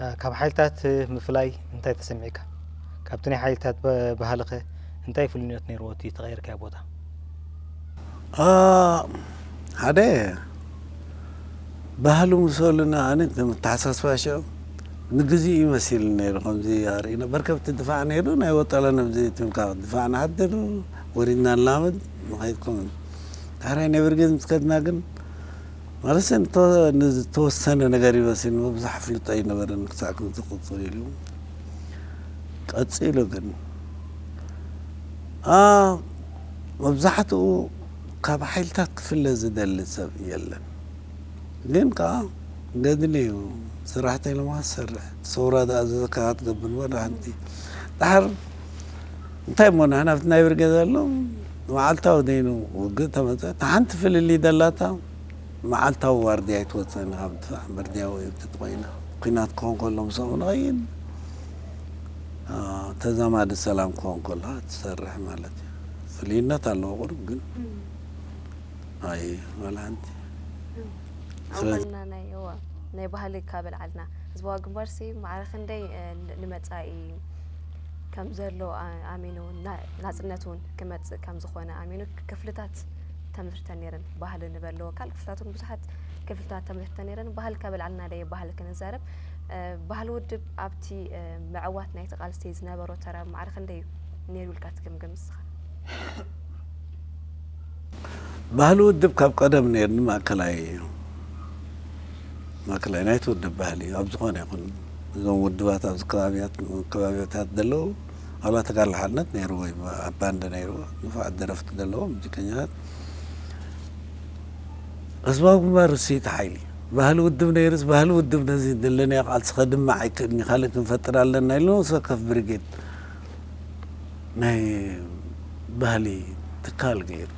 እ፣ ካብ ሓይልታት ምፍላይ እንታይ ተሰሚዕካ? ካብቲ ናይ ሓይልታት በ-፣ ባህልኸ እንታይ ፍሉይነት ነይርዎ እቲ ተቐይርካዮ ቦታ? አ፣ ሓደ ባህሉ ምስ በሉና፣ ኣነ ከም ኣተሓሳስባ ሽዑ ንግዚኡ ይመሲል ነይሩ። ከምዚ ኣርእዩ ነበር፣ ከብቲ ድፋዕ ነይሩ፣ ናይ ወጠለ ነብዚ ትብልካ ድፋዕ ንሓድር፣ ወሪድና ንላመድ፣ ንኸይድ ከምኡ። ዳሕራይ ናይ ብርጌድ ምስ ከድና ግን፣ ማለት ንተ-፣ ንዝተወሰነ ነገር ይመስል፣ ብዙሕ ኣፍልጦ ኣይነበረን ክሳዕ ክንዚ ቅጽል ኢሉ። ቀጺሉ ግን፣ አ፣ መብዛሕትኡ ካብ ሓይልታት ክፍለ ዝደሊ ሰብ የለን። ግን ከኣ ገድሊ እዩ። ስራሕ ተይሎማ ትሰርሕ። ሰውራ ዝኣዘዘካ ክትገብር እምበር ሓንቲ። ደሓር እንታይ እሞ ንሕና ኣብቲ ናይ ብርጌድ ዘሎ መዓልታዊ ደይኑ ውግእ ተመጸ። እታ ሓንቲ ፍልልይ ደላታ መዓልታዊ ዋርድያ ኣይትወጽእን ኢኻ፣ ብድፋዕ በርድያ ወይ ብትጥቕ ኮይና። ኲናት ክኸውን ከሎ ምስኦም ንኸይድ። ተዛማዲ ሰላም ክኾን ከሎ ትሰርሕ ማለት እዩ። ፍልይነት ኣለዎ ቁሩብ ግን ኣይ ዋላ ሓንቲ። ኣውሃና ናይ እዋ ናይ ባህሊ ካበል ዓልና ህዝባዊ ግንባር ሲ ማዕረ ክንደይ ንመጻኢ ከም ዘሎ ኣሚኑ ናጽነት እውን ክመጽእ ከም ዝኾነ ኣሚኑ ክፍልታት ተመስርተን ነይረን። ባህሊ ንበለዎ ካልእ ክፍልታት እውን ብዙሓት ክፍልታት ተመስርተን ነይረን። ባህሊ ካበል ዓልና ደየ ባህሊ ክንዛረብ ባህሊ ውድብ ኣብቲ ምዕዋት ናይቲ ቃልሲ ዝነበሮ ተራ ማዕረ ክንደይ እዩ ነይሩ ኢልካ ትግምግም ንስኻ? ባህሊ ውድብ ካብ ቀደም ነይርኒ ማእከላይ እዩ። ማእከላይ ናይቲ ውድብ ባህሊ እዩ። ኣብ ዝኾነ ይኹን እዞም ውድባት ኣብዚ ከባቢያት ከባቢታት ዘለዉ ኣባላት ተጋድሎ ሓርነት ነይርዎ እዩ። ኣብ ባንድ ነይርዎ ንፉዓት ደረፍቲ ዘለዎም ሙዚቀኛታት ህዝባዊ ግንባር ውስይቲ ሓይሊ ባህሊ ውድብ ነይርስ ባህሊ ውድብ ነዚ ዘለናዮ ቃልሲ ከድምዕ ኣይክእልን እዩ ካልእ ክንፈጥር ኣለና ኢሉ ነብሲ ወከፍ ብርጌድ ናይ ባህሊ ትካል ገይሩ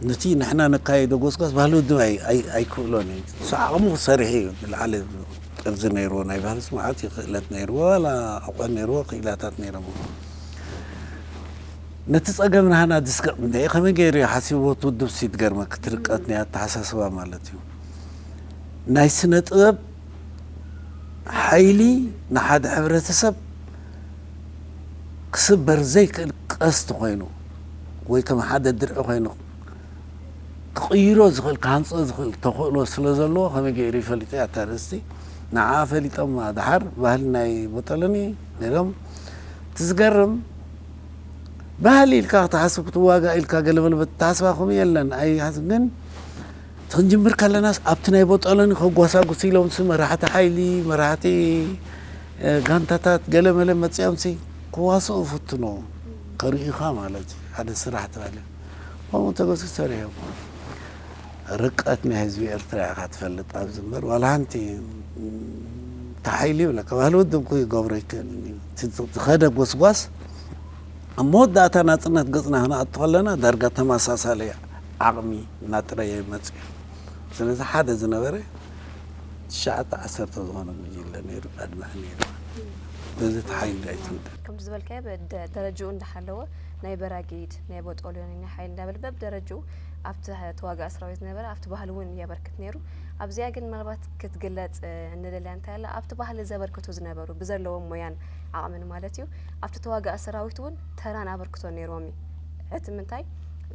ነቲ ንሕና ነካየዶ ጎስጓስ ባህሊ ውድብ ኣይክእሎን እዩ። ንሱ ዓቕሙ ክሰርሕ እዩ ዝለዓለ ጥርዚ ነይርዎ ናይ ባህሊ ስምዓት እዩ ክእለት ነይርዎ ዋላ ኣቑሑ ነይርዎ ክኢላታት ነይሮም ነቲ ጸገም ናህና ዝስከም እንደ ከመይ ገይሩ እዩ ሓሲብዎ እቲ ውድብ ሲ ትገርመ ክትርቀት ናይ ኣተሓሳስባ ማለት እዩ ናይ ስነ ጥበብ ሓይሊ ንሓደ ሕብረተሰብ ክስበር ዘይክእል ቀስቲ ኮይኑ ወይ ከም ሓደ ድርዒ ኮይኑ ክቕይሮ ዝኽእል ክሃንጾ ዝኽእል ተኽእሎ ስለ ዘለዎ ከመይ ገይሩ ይፈልጦ እያ እታ ርእስቲ ንዓ ፈሊጦም ድሓር ባህሊ ናይ ቦጠለኒ ነይሮም እቲ ዝገርም ባህሊ ኢልካ ክትሓስብ ክትዋጋእ ኢልካ ገለመለ ተሓስባ ከምኡ የለን ኣይሓስብ ግን እቲ ክንጅምር ከለናስ ኣብቲ ናይ ቦጠሎኒ ከጓሳጉስ ኢሎም ሲ መራሕቲ ሓይሊ መራሕቲ ጋንታታት ገለ መለ መፅኦም ሲ ክዋስኡ ፍትኖ ከርእዩኻ ማለት እዩ ሓደ ስራሕ ተባለ ከምኡ ተገሱ ሰሪሖም ርቀት ናይ ህዝቢ ኤርትራ ኢኻ ትፈልጥ ኣብዚ እምበር ዋላ ሓንቲ ተሓይሉ ይብለካ ባህሊ ውድብ ኩ ይገብሮ ይክእል ዝኸደ ጎስጓስ ኣብ መወዳእታ ናፅነት ገፅና ክነኣቱ ከለና ዳርጋ ተመሳሳሊ ዓቕሚ እናጥረየ መፅኡ ስለዚ ሓደ ዝነበረ ትሽዓተ ዓሰርተ ዝኾነ ጉጅለ ነይሩ ኣድማዒ ነይሩ በዚ ተሓይሉ ኣይትውደ ከምቲ ዝበልካዮ ደረጅኡ እንዳሓለወ ናይ በራጊድ ናይ ቦጦልዮን ናይ ሓይል እንዳበለ በብ ደረጅኡ ኣብቲ ተዋጋእ ሰራዊት ዝነበረ ኣብቲ ባህሊ እውን የበርክት ነይሩ ኣብዚኣ ግን ምናልባት ክትግለፅ እንደልያ እንታይ ኣላ ኣብቲ ባህሊ ዘበርክቱ ዝነበሩ ብዘለዎም ሞያን ዓቕምን ማለት እዩ ኣብቲ ተዋጋእ ሰራዊት እውን ተራን ኣበርክቶን ነይርዎም እዩ እቲ ምንታይ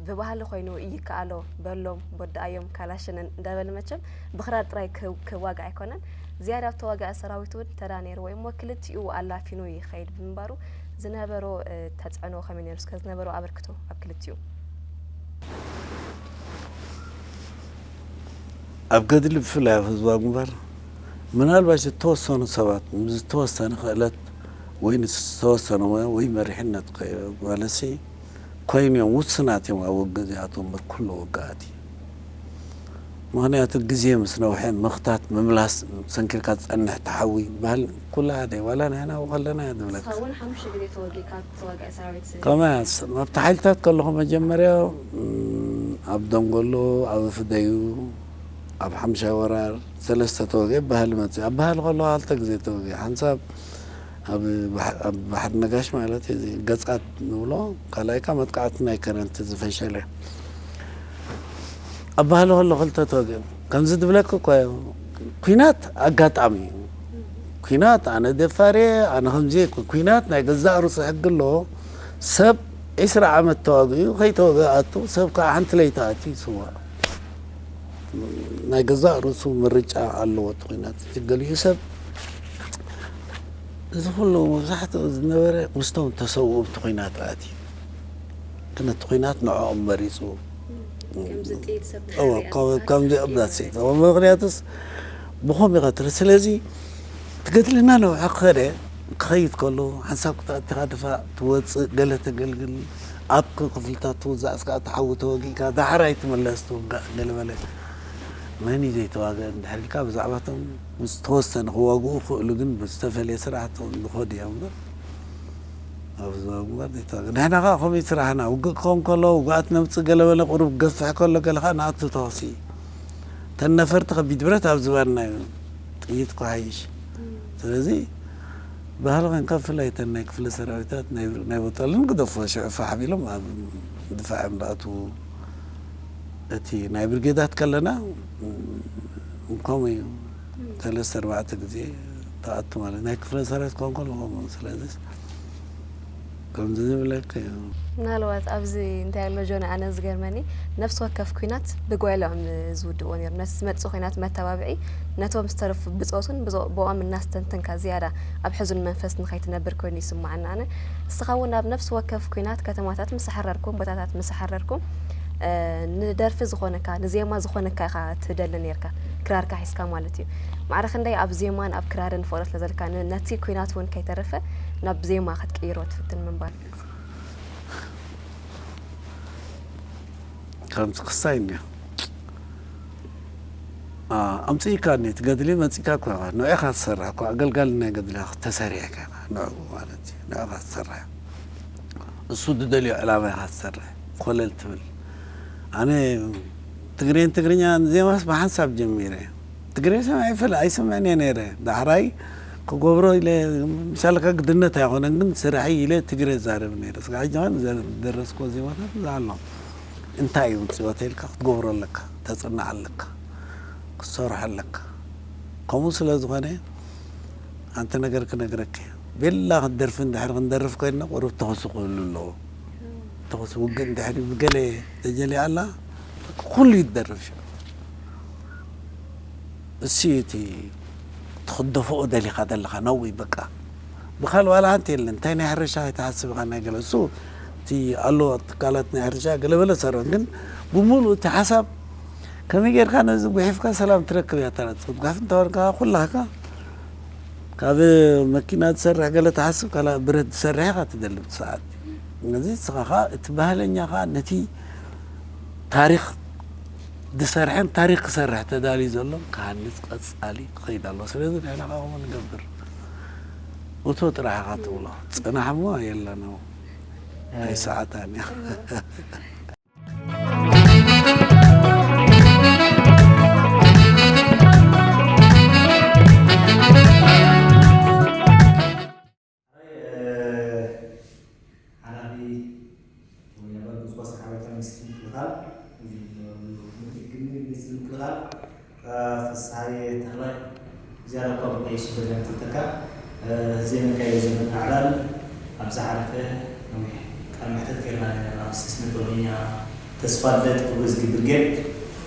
ብባህሊ ኮይኑ ይከኣሎ በሎም ወዳኣዮም ካላሽንን እንዳበለ መቸም ብኽራር ጥራይ ክዋጋእ ኣይኮነን ዝያዳ ኣብ ተዋጋእ ሰራዊት እውን ተራ ነይርዎ እሞ ክልቲኡ ኣላፊኑ ይኸይድ ብምንባሩ ዝነበሮ ተፅዕኖ ከመይ ነይሩ እስከ ዝነበሮ ኣበርክቶ ኣብ ክልቲኡ ኣብ ገድሊ ብፍላይ ኣብ ህዝባዊ ግንባር ምናልባት ዝተወሰኑ ሰባት ዝተወሰነ ክእለት ወይ ዝተወሰነ ሞያ ወይ መሪሕነት ማለሲ ኮይኖም ውስናት እዮም ኣብ ውግእ እዚኣቶም እምበር ኩሉ ውግኣት እዩ ምኽንያቱ ግዜ ምስ ነውሐ ምኽታት ምምላስ ሰንኪልካ ዝፀንሕ ተሓዊ ባህል ኩላ ኣደ ዋላ ንሕና ከለና እያ ዝብለካ እውን ሓሙሽተ ግዜ ተወጊእካ ተዋጋኢ ሰራዊት ከመያስ ኣብቲ ሓይልታት ከለኹ መጀመርያ ኣብ ደንጎሎ ኣብ ፍደዩ ኣብ ሓምሻይ ወራር ሰለስተ ተወጊ ባህሊ መፅእ ኣብ ባህሊ ከለኹ ክልተ ግዜ ተወጊ ሓንሳብ ኣብ ባሕሪ ነጋሽ ማለት እዚ ገፃት ንብሎ ካልኣይካ መጥቃዕቲ ናይ ከረንቲ ዝፈሸለ ኣብ ባህሊ ከሎ ክልተ ተወግእ ከምዚ ዝብለክ እኮ ኩናት ኣጋጣሚ እዩ ኩናት ኣነ ደፋር እየ ኣነ ከምዚ ኩናት ናይ ገዛእ ርእሱ ሕጊ ኣለዎ ሰብ ዒስራ ዓመት ተዋግኡ ከይተወገ ኣቱ ሰብ ከዓ ሓንቲ ለይቲ ኣትዩ ይስዋእ ናይ ገዛእ ርእሱ ምርጫ ኣለዎ እቲ ኩናት እቲ ገሊኡ ሰብ እዚ ኩሉ መብዛሕትኡ ዝነበረ ምስቶም ተሰውኡ ብቲ ኩናት ኣትዩ ግን እቲ ኩናት ንዕኦም መሪፁ ከምዚ እብዳት ምክንያቱስ ብኸም ይኸትር ስለዚ ትገድልና ነውሒ ክኸደ ክኸይድ ከሉ ሓንሳብ ክትኣቲኻ ድፋ ትወፅእ ገለ ተገልግል ኣብ ክፍልታት ትውዛዕ እስካ ትሓዊ ተወጊእካ ዳሕራይ ትምለስ ትውጋእ ገለ በለ መን እዩ ዘይተዋገ እንድሕር ኢልካ ብዛዕባቶም ዝተወሰነ ክዋግኡ ክእሉ ግን ብዝተፈለየ ስራሕቲ ዝኸዱ እዮም እምበር ኣብ ህዝባዊ ግንባር ዘይተዋገ ንሕና ከዓ ከምኡ ስራሕና ውግእ ክኸውን ከሎ ውግኣት ነምፅእ ገለ በለ ቁሩብ ክገፍሕ ከሎ ገለ ከዓ ንኣቱ ተኽሲ ተን ነፈርቲ ከቢድ ብረት ኣብ ዝባንና እዩ ጥይት ክሓይሽ ስለዚ ባህሊ ኮንካ ብፍላይ እተን ናይ ክፍለ ሰራዊታት ናይ ናይ ቦጠልን ግደፎ ሽዑ ፋሕ ቢሎም ኣብ ድፋዕ እዮም ዝኣትዉ። እቲ ናይ ብርጌዳት ከለና ከምኡ እዩ። ሰለስተ ኣርባዕተ ግዜ ተኣቱ ማለት ናይ ክፍለ ሰራዊት ኮንኮ ኣለዎ። ስለዚ ከምዚ ዝብለካ እዩ። ምናልባት ኣብዚ እንታይ ኣሎ ጆን፣ ኣነ ዝገርመኒ ነፍሲ ወከፍ ኲናት ብጓይላ እዮም ዝውድእዎ ነይሩ። ነቲ ዝመጽእ ኲናት መተባብዒ ነቶም ዝተረፉ ብጾቱን ብጾ- ብኦም እናስተንተንካ ዝያዳ ኣብ ሕዙን መንፈስ ንኸይትነብር ኮይኑ ይስማዓኒ ኣነ። ንስኻ እውን ኣብ ነፍሲ ወከፍ ኲናት ከተማታት ምስ ሓረርኩም፣ ቦታታት ምስ ሓረርኩም፣ እ፣ ንደርፊ ዝኾነካ፣ ንዜማ ዝኾነካ ኢኻ ትደሊ ነይርካ፣ ክራርካ ሒዝካ ማለት እዩ። ማዕረ ክንደይ ኣብ ዜማን ኣብ ክራርን ፍቕሪ ስለ ዘለካ፣ ን- ነቲ ኲናት እውን ከይተረፈ ናብ ዜማ ክትቅይሮ ትፍትን ምንባር። ከምዚ ክስታይ እኒኦ። ኣምፅኢካ እኒ ትገድሊ መፂካ እኮ ኢኻ ንዕኻ ትሰርሕ እኮ ኣገልጋሊ ናይ ገድሊ ተሰሪሕካ ኢኻ ንዕኡ ማለት እዩ። ንዕኻ ትሰርሕ እሱ ዝደልዮ ዕላማ ኢኻ ትሰርሕ። ኮለል ትብል ኣነ ትግሬን ትግርኛ ዜማስ ብሓንሳብ ጀሚረ ትግሬ ሰምዐ ይፈል ኣይሰምዕን እየ ነይረ። ዳሕራይ ክገብሮ ኢለ ምሳልካ ግድነት ኣይኮነን ግን ስራሐይ ኢለ ትግሬ ዛረብ ነይረ። ስጋ ሕጂ ኸን ዘ- ደረስኮ ዜማታት እዛ ኣሎ እንታይ እዩ ውፅኦ ተልካ ክትገብሮ ኣለካ፣ ተፅናዕ ኣለካ፣ ክትሰርሖ ኣለካ። ከምኡ ስለ ዝኾነ ኣንቲ ነገር ክነግረክ እየ። ቤላ ክትደርፊ እንድሕር ክንደርፍ ኮይንና ቁሩብ ተኸሲ ክህሉ ኣለዎ። ተኸሲ ውግእ እንድሕር ብገለ ተጀሊያ ኣላ ኩሉ ይደርፍ ሽዑ። እሱ እቲ ትኽደፍኦ ደሊኻ ዘለኻ ነዊ በቃ ብኻል ዋላ ሓንቲ የለን። እንታይ ናይ ሕርሻ ኣይትሓስብ ኢኻ ናይ ገለ እሱ እቲ ኣሎ ትካላት ናይ ሕርሻ ገለ በለ ሰርሕ ግን ብምሉእ እቲ ሓሳብ ከመይ ጌርካ ነዚ ጉሒፍካ ሰላም ትረክብ እያ ተረፅብ ጋፍ እንተበልካ ኩላካ ካብ መኪና ትሰርሕ ገለ ትሓስብ ካልእ ብረት ትሰርሕ ኢኻ ትደሊ ብቲ ሰዓት ነዚ ንስኻ ኸዓ እቲ ባህለኛ ኸዓ ነቲ ታሪኽ ዝሰርሐን ታሪኽ ክሰርሕ ተዳልዩ ዘሎን ክሃንፅ ቀፃሊ ክኸይድ ኣለዎ። ስለዚ ንሕና ከዓ ከምኡ ንገብር። እቶ ጥራሕ ኢኻ ትብሎ። ፅናሕ እሞ የለን። ኣይሰዓታን እያ። ሓላፊ ወይ ኣባል ጉስጓስ ሓበሬታ ሚኒስትሪ ምክልኻል ሚኒስትሪ ምክልኻል ፍስሃየ ተኽላይ ዝያዳ እኳ ብቀይሽ በለን ትተካ ዜመካዮ ዘመን ኣዕላል ኣብ ዝሓለፈ ነዊሕ ቃል መሕተት ገይርና ነርና ምስ ስነ ጥበበኛ ተስፋልደት ክብሪ ዝግብር ግን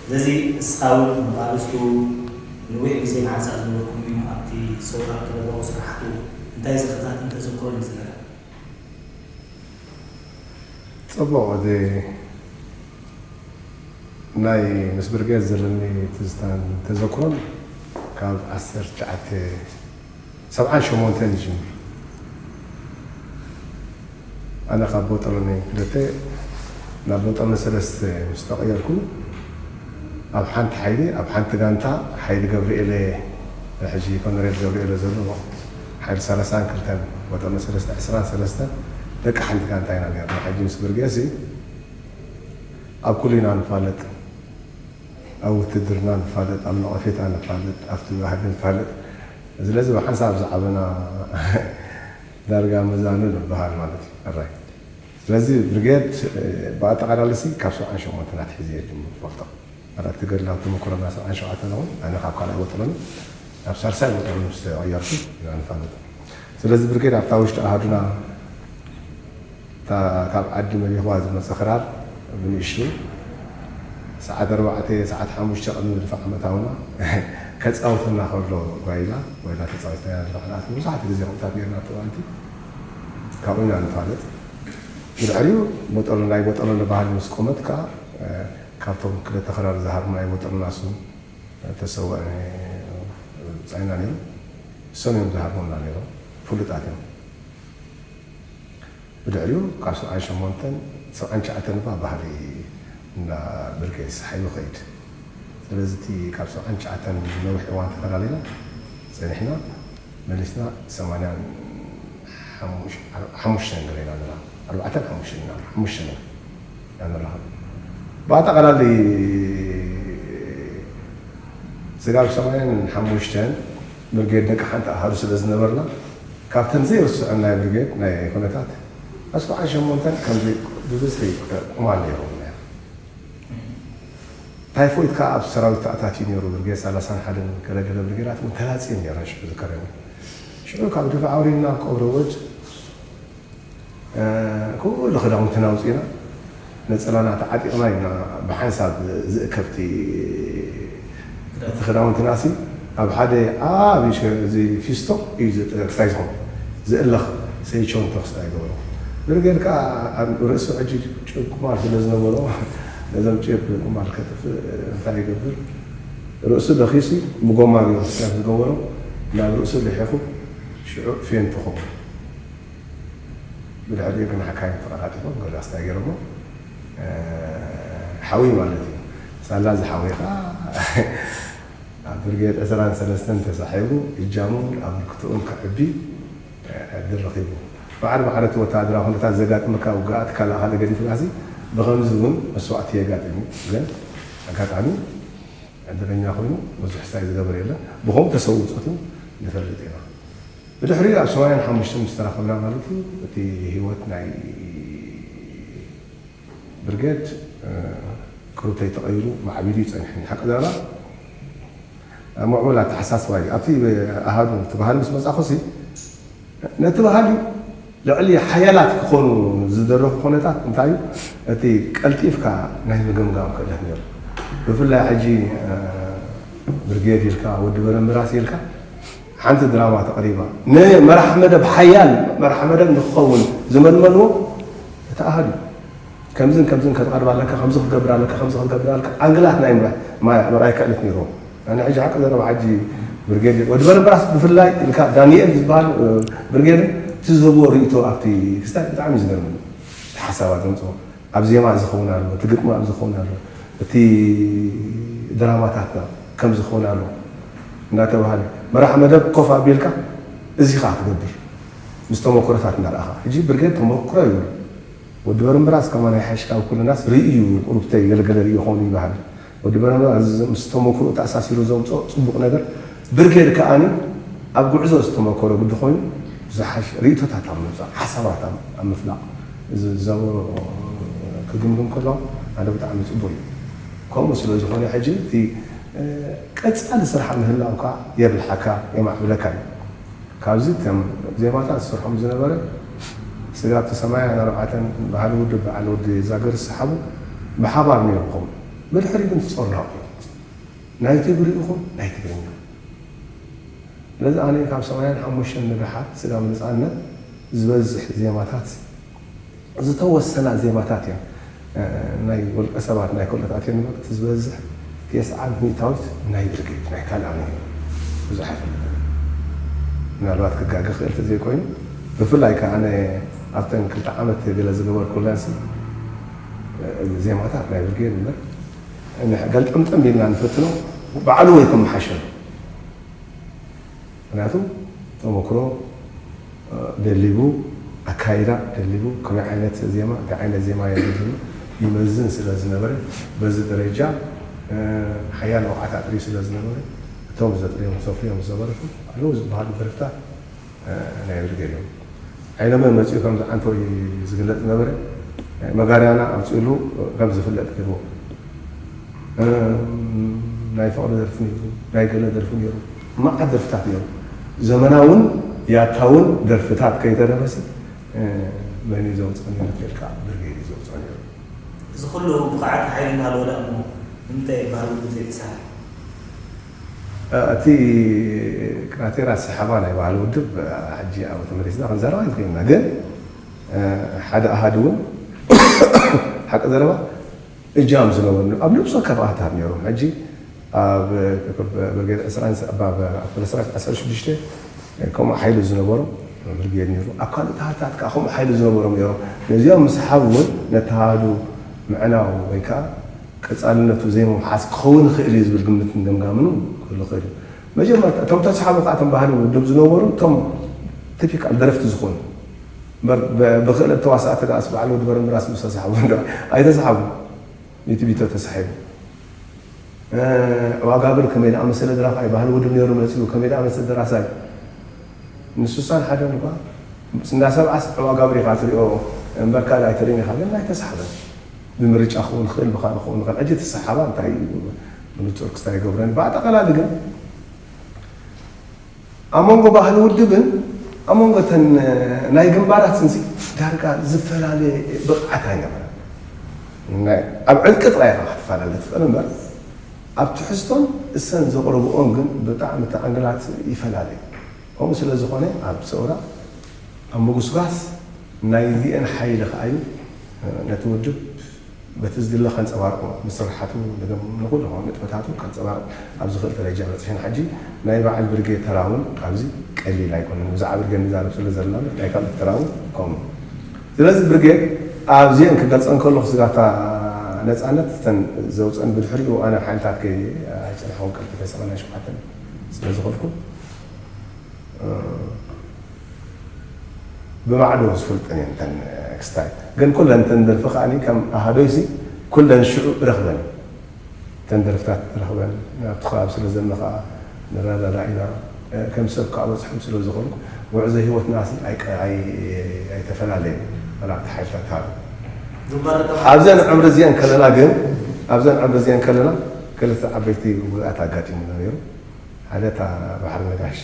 ስለዚ እስኻ እውን ንኣርእስቱ ነዊሕ ግዜ ብሓንሳእ ዝነበርኩም እዮም ኣብቲ ሰውራ ጥበባዊ ስራሕቱ እንታይ ዝኽታትን ተዘክሮን እዩ ዝነበረ? ጽቡቕ እቲ ናይ ምስ ብርጌድ ዘለኒ ትዝታን ተዘክሮን ካብ ዓሰርተ ትሽዓተ ሰብዓን ሸሞንተን ይጅምር። ኣነ ካብ ቦጠሎኒ ክልተ ናብ ቦጠሎኒ ሰለስተ ምስ ተቐየርኩ ኣብ ሓንቲ ሓይሊ ኣብ ሓንቲ ጋንታ ሓይሊ ገብርኤለ ሕጂ ኮነሬል ገብርኤለ ዘሎ ሓይሊ ሰላሳን ክልተን ቦጠሎኒ ሰለስተ ዕስራን ሰለስተን ደቂ ሓንቲ ጋንታ ኢና ነርና። ሕጂ ምስ ብርጌሲ ኣብ ኩሉ ኢና ንፋለጥ፣ ኣብ ውትድርና ንፋለጥ፣ ኣብ ነቐፌታ ንፋለጥ፣ ኣብቲ ባህሊ ንፋለጥ። ስለዚ ብሓንሳብ ዝዓበና ዳርጋ መዛኑ ንበሃል ማለት እዩ። ሕራይ ስለዚ ብርጌድ ብኣጠቓላሊ ሲ ካብ ሰብዓን ሸሞንተን ኣትሒዘ እየ ጅምር ዝፈልጦ። ማለት እቲ ገድላዊ ተመክሮና ሰብዓን ሸውዓተን እውን ኣነ ካብ ካልኣይ ወጥሮን ናብ ሳልሳይ ወጥሮን ምስ ተቐየርኩ ኢና ንፋለጥ። ስለዚ ብርጌድ ኣብታ ውሽጢ ኣሃዱና እታ ካብ ዓዲ መሊኽዋ ዝመፀ ክራር ብንእሽቱ ሰዓት ኣርባዕተ ሰዓት ሓሙሽተ ቅድሚ ድፋዕ ምእታውና ከፃውተና ከሎ ጓይላ ጓይላ ተፃዊትና ኢና ንፋዕ ንኣት ብዙሓት ግዜ ከምታት ነርና ተዋንቲ ካብኡ ኢና ንፋለጥ ብድሕሪኡ ቦጠሎ ናይ ቦጠሎ ንባህል ምስ ቆመት ከዓ ካብቶም ክልተ ክራር ዝሃርሙ ናይ ቦጠሎ ናሱ ተሰወ ፀይና ነይሩ እሶም እዮም ዝሃርሙና ነይሮም ፍሉጣት እዮም ብድሕሪኡ ካብ ሰብዓን ሸሞንተን ሰብዓን ትሽዓተን እባ ባህሊ እንዳ ብርጌስ ሓይሉ ኸይድ ስለዚ እቲ ካብ ሰብዓን ትሽዓተን ነዊሕ እዋን ተፈላለና ፀኒሕና መሊስና ሰማንያን ሓሙሽተን ገለ ኢና ኣለና ኣርባዕተን ሓሙሽተን ኢና ሓሙሽተን ኢና ኢና ንራኸብ ብኣጠቓላሊ ስጋብ ሰማንያን ሓሙሽተን ብርጌድ ደቂ ሓንቲ ኣሃዱ ስለ ዝነበርና፣ ካብተን ዘይርስዐን ናይ ብርጌድ ናይ ኩነታት ኣስርዓን ሸሞንተን ከምዚ ብብዝሒ ቁማል ነይሮም። ታይፎይድ ከዓ ኣብ ሰራዊት ተኣታትዩ ነይሩ። ብርጌድ ሰላሳን ሓደን ገለገለ ብርጌዳት እውን ተላፅየን ነይረን። ሽዑ ዝከረኒ ሽዑ ካብ ድፋ ኣውሪድና ኣብ ቀብሪ ወጅ ኩሉ ክዳውንትና ኣውፂእና ነፀላና ተዓጢቕና ኢና ብሓንሳብ ዝእከብቲ እቲ ክዳውንትና ሲ ኣብ ሓደ ዓብዪ ሸ- እዚ ፊስቶ እዩ ዝጥ- ክስታይ ዝኾን ዝእለኽ ሰይቸውን ተኽስታይ ገበሮ። ብርጌድ ከዓ ኣብ ርእሱ ሕጂ ጭብ ቁማል ስለ ዝነበሮ ነዞም ጭብ ቁማል ከጥፍእ እንታይ ይገብር? ርእሱ ደኺሱ ብጎማ ገይሩ ክስታይ ዝገበሮ ናብ ርእሱ ልሒኹ ሽዑ ፌንት ኾ ብድሕሪኡ ግን ሓካይም ተቐላጢፎም ገለ ኣስታይ ገይሮሞ ሓዊ ማለት እዩ። ሳላ ዝሓወይ ከዓ ኣብ ብርጌድ ዕስራን ሰለስተን ተሳሒቡ እጃሙን ኣበርክትኡን ከዕቢ ዕድል ረኺቡ። በዓል ማዕረ እቲ ወታደራዊ ኩነታት ዘጋጥመካ ውግኣት ካልእ ካልእ ገዲፍካሲ ብኸምዚ እውን መስዋእቲ የጋጥም እዩ። ግን ኣጋጣሚ ዕድለኛ ኮይኑ ብዙሕ ስታይ ዝገበር የለን። ብኸምኡ ተሰውፅቱ ንፈልጥ ኢና። ብድሕሪኡ ኣብ ሰማንያን ሓሙሽተን ምስ ተራኸብና ማለት እዩ እቲ ህይወት ናይ ብርጌድ ቅሩብ ተይተቐይሩ ማዕቢሉ እዩ ጸኒሑ። ሓቂ ዘረባ ምዕቡል ኣተሓሳስባ እዩ። ኣብቲ ኣሃዱ እቲ ባህሊ ምስ መጻኹሲ ነቲ ባህሊ ልዕሊ ሓያላት ክኾኑ ዝደረኹ ኩነታት እንታይ እዩ? እቲ ቀልጢፍካ ናይ ምግምጋም ክእለት ነይሩ። ብፍላይ ሕጂ ብርጌድ ኢልካ ወዲ በረምራስ ኢልካ ሓንቲ ድራማ ተቕሪባ ንመራሕ መደብ ሓያል መራሕ መደብ ንክኸውን ዝመልመልዎ እቲ ኣሃዱ ከምዝን ከምዝን ከተቕርብ ኣለካ ከምዚ ክትገብር ኣለካ ከምዚ ክትገብር ኣለካ ኣንግላት ናይ ምርኣይ ክእለት ነይርዎም ኣነ ሕጂ ሓቂ ዘረባ ሓጂ ብርጌድየር ወዲ በረምራስ ብፍላይ ኢልካ ዳንኤል ዝበሃል ብርጌድን እቲ ዝህብዎ ርእቶ ኣብቲ ክስታይ ብጣዕሚ ዝገርም ሓሳባት ዘምፅኦ ኣብ ዜማ ዝኸውን ኣሎ እቲ ግጥሚ ኣብ ዝኸውን ኣሎ እቲ ድራማታትና ከም ዝኸውን ኣሎ እንዳተባሃለ መራሕ መደብ ኮፍ ኣቢልካ እዚ ከዓ ክገብር ምስ ተመክሮታት እናረኣኻ ሕጂ ብርጌድ ተመክሮ ይብሉ ወዲ በረምራስ ከማን ኣይሓይሽ ካብ ኩልናስ ርእዩ ቁሩብተይ ገለገለ ርእዩ ኾኑ ይበሃል ወዲ በረምራስ ምስ ተመክሮ ተኣሳሲሩ ዘምፅኦ ፅቡቕ ነገር ብርጌድ ከኣኒ ኣብ ጉዕዞ ዝተመከሮ ግዲ ኮይኑ ዝሓሽ ርእቶታት ኣብ ምምፃእ ሓሳባት ኣብ ምፍላቕ ዝዛወሮ ክግምግም ከሎ ሓደ ብጣዕሚ ፅቡቕ እዩ ከምኡ ስለ ዝኾነ ሕጂ እቲ ቀፃሊ ስራሕ ምህላውካ የብልሓካ የማዕብለካ እዩ ካብዚ ከም ዜማታት ዝሰርሖም ዝነበረ ስጋብ እቲ ሰማንያን ኣርባዕተን ባህሊ ውድብ በዓል ወዲ ዛገር ዝሰሓቡ ብሓባር ነይሩ ክኸውን ብድሕሪ ግን ትፀርናቑ ናይ ትግሪ ይኹን ናይ ትግርኛ ስለዚ ኣነ ካብ ሰማንያን ሓሙሽተን ንደሓር ስጋብ ነፃነት ዝበዝሕ ዜማታት ዝተወሰና ዜማታት እየን ናይ ውልቀ ሰባት ናይ ክእለት ኣትየን እምበር እቲ ዝበዝሕ ተስዓን ሚእታዊት ናይ ብርጌድ ናይ ካልኣም እዩ ብዙሕ ኣይፈልጥን ምናልባት ክጋገ ክእል ተዘይኮይኑ ብፍላይ ከዓ ኣነ ኣብተን ክልተ ዓመት ገለ ዝገበርኩለን ዜማታት ናይ ብርጌድ እምበር ገልጠምጠም ኢልና ንፈትኖ ባዕሉ ወይ ከመሓሸሉ ምክንያቱ ተመክሮ ደሊቡ ኣካይዳ ደሊቡ ከመይ ዓይነት ዜማ እንታይ ዓይነት ዜማ የድሊ ይመዝን ስለ ዝነበረ በዚ ደረጃ ሓያል መብዓት ኣጥርዩ ስለ ዝነበረ እቶም ዘጥርዮም ዘፍርዮም ዝነበረቱ ኣለዉ ዝበሃሉ ደርፍታት ናይ ብርጌድ እዮም። ዓይነመ መፂኡ ከምዚ ዓንተው ዝግለፅ ዝነበረ መጋርያና ኣውፅእሉ ከም ዝፍለጥ ገይርዎ ናይ ፍቕሪ ደርፊ ነይሩ ናይ ገለ ደርፊ ነይሩ መዓት ደርፍታት ነይሩ ዘመናውን ያታውን ደርፍታት ከይተረፈሲ መን እዩ ዘውፅኦ ነይሩ ተልካ ብርጌድ እዩ ዘውፅኦ ነይሩ እዚ ኩሉ ብቕዓት ሓይሊ እናሃለወ ደኣ እሞ ንምንታይ ባህሊ ውድብ ዘይተሳርሐ እቲ ክራቴራ ሰሓባ ናይ ባህሊ ውድብ ሕጂ ኣብ ተመሊስና ክንዛረብ ኣይንኽእልና ግን ሓደ ኣሃድ እውን ሓቂ ዘረባ እጃም ዝነበሩ ኣብ ነብሶ ከፍኣታት ነይሮም ሕጂ ኣብ ብርጌድ ዕስራን ኣብ ፈለስራት ዓሰርተ ሽዱሽተ ከምኡ ሓይሊ ዝነበሮም ብርጌድ ነይሩ ኣብ ካልእ ታሃታት ከዓ ከምኡ ሓይሊ ዝነበሮም ነይሮም ነዚኦም ምስሓብ እውን ነተሃዱ ምዕናው ወይ ከዓ ቀፃልነቱ ዘይምውሓስ ክኸውን ይኽእል እዩ ዝብል ግምትን ገምጋምን ክህሉ ይኽእል እዩ። መጀመርታ እቶም ተስሓቡ ከዓ እቶም ባህሊ ውድብ ዝነበሩ እቶም ቲፒካል ደረፍቲ ዝኾኑ ብክእለት ተዋሳእቲ ደኣስ በዓል ወዲ በረምራስ ምስ ተስሓቡ እንዶ ኣይተስሓቡ ሚቲ ቢቶ ተሳሒቡ ዕዋጋብር ከመይ ደኣ መሰለ ደራፋይ ባህሊ ውድብ ነይሩ መፂኡ ከመይ ደኣ መሰለ ደራሳይ ንሱሳን ሓደን እኳ እንዳ ሰብዓስ ዕዋጋብር ኢኻ ትሪኦ እምበር ካልእ ኣይትሪእን ኢኻ ግን ኣይተሳሕበን። ብምርጫ ክኸውን ይኽእል ብኻልእ ክኸውን ይኽእል ሕጂ እቲ ሰሓባ እንታይ እዩ? ብንፁር ክስታይ ይገብረን ብኣጠቓላሊ ግን ኣብ መንጎ ባህሊ ውድብን ኣብ መንጎ እተን ናይ ግንባራትን ዳርጋ ዝፈላለየ ብቕዓት ኣይነበረን። ኣብ ዕጥቂ ጥራይ ኢኻ ክትፈላለ ትኽእል እምበር ኣብ ትሕዝቶን እሰን ዘቕርብኦን ግን ብጣዕሚ እቲ ኣንግላት ይፈላለ። ከምኡ ስለ ዝኾነ ኣብ ሰውራ ኣብ ምጉስጓስ ናይዚአን ሓይሊ ከኣ እዩ ነቲ ውድብ በቲ ዝድለ ከንፀባርቆ ንስርሓቱ ንኹሉ ንጥፈታቱ ከንፀባርቅ ኣብ ዝኽእል ደረጃ በፂሕና ሕጂ ናይ በዓል ብርጌድ ተራ እውን ኣብዚ ቀሊል ኣይኮነን ብዛዕባ ብርጌድ ንዛረብ ስለ ዘለና ናይ ካልኦት ተራ እውን ከምኡ ስለዚ ብርጌድ ኣብዚአን ክገልፀን ከለኹ ስጋታ ነፃነት እተን ዘውፀን ብድሕሪኡ ኣነ ሓይልታት ከይፀንሐውን ክልተ ሰማንያ ሸውዓተ ስለ ዝኾንኩ ብማዕዶ ዝፈልጠን እየን እተን ክስታይ ግን ኩለን እተን ደርፊ ከዓኒ ከም ኣሃዶይሲ ኩለን ሽዑ ረኽበን እተን ደርፍታት ረኽበን ኣብቲ ከባቢ ስለ ዘለና ከዓ ንረዳዳ ኢና ከም ሰብ ከዓ በፅሖም ስለ ዝኾንኩ ጉዕዞ ህይወትና ሲ ኣይተፈላለየ መላእክቲ ሓይልታት ሃሉ ኣብዘን ዕምሪ እዚአን ከለና ግን ኣብዘን ዕምሪ እዚአን ከለና ክልተ ዓበይቲ ጉድኣት ኣጋጢሙና ነይሩ ሓደ እታ ባሕሪ ነጋሽ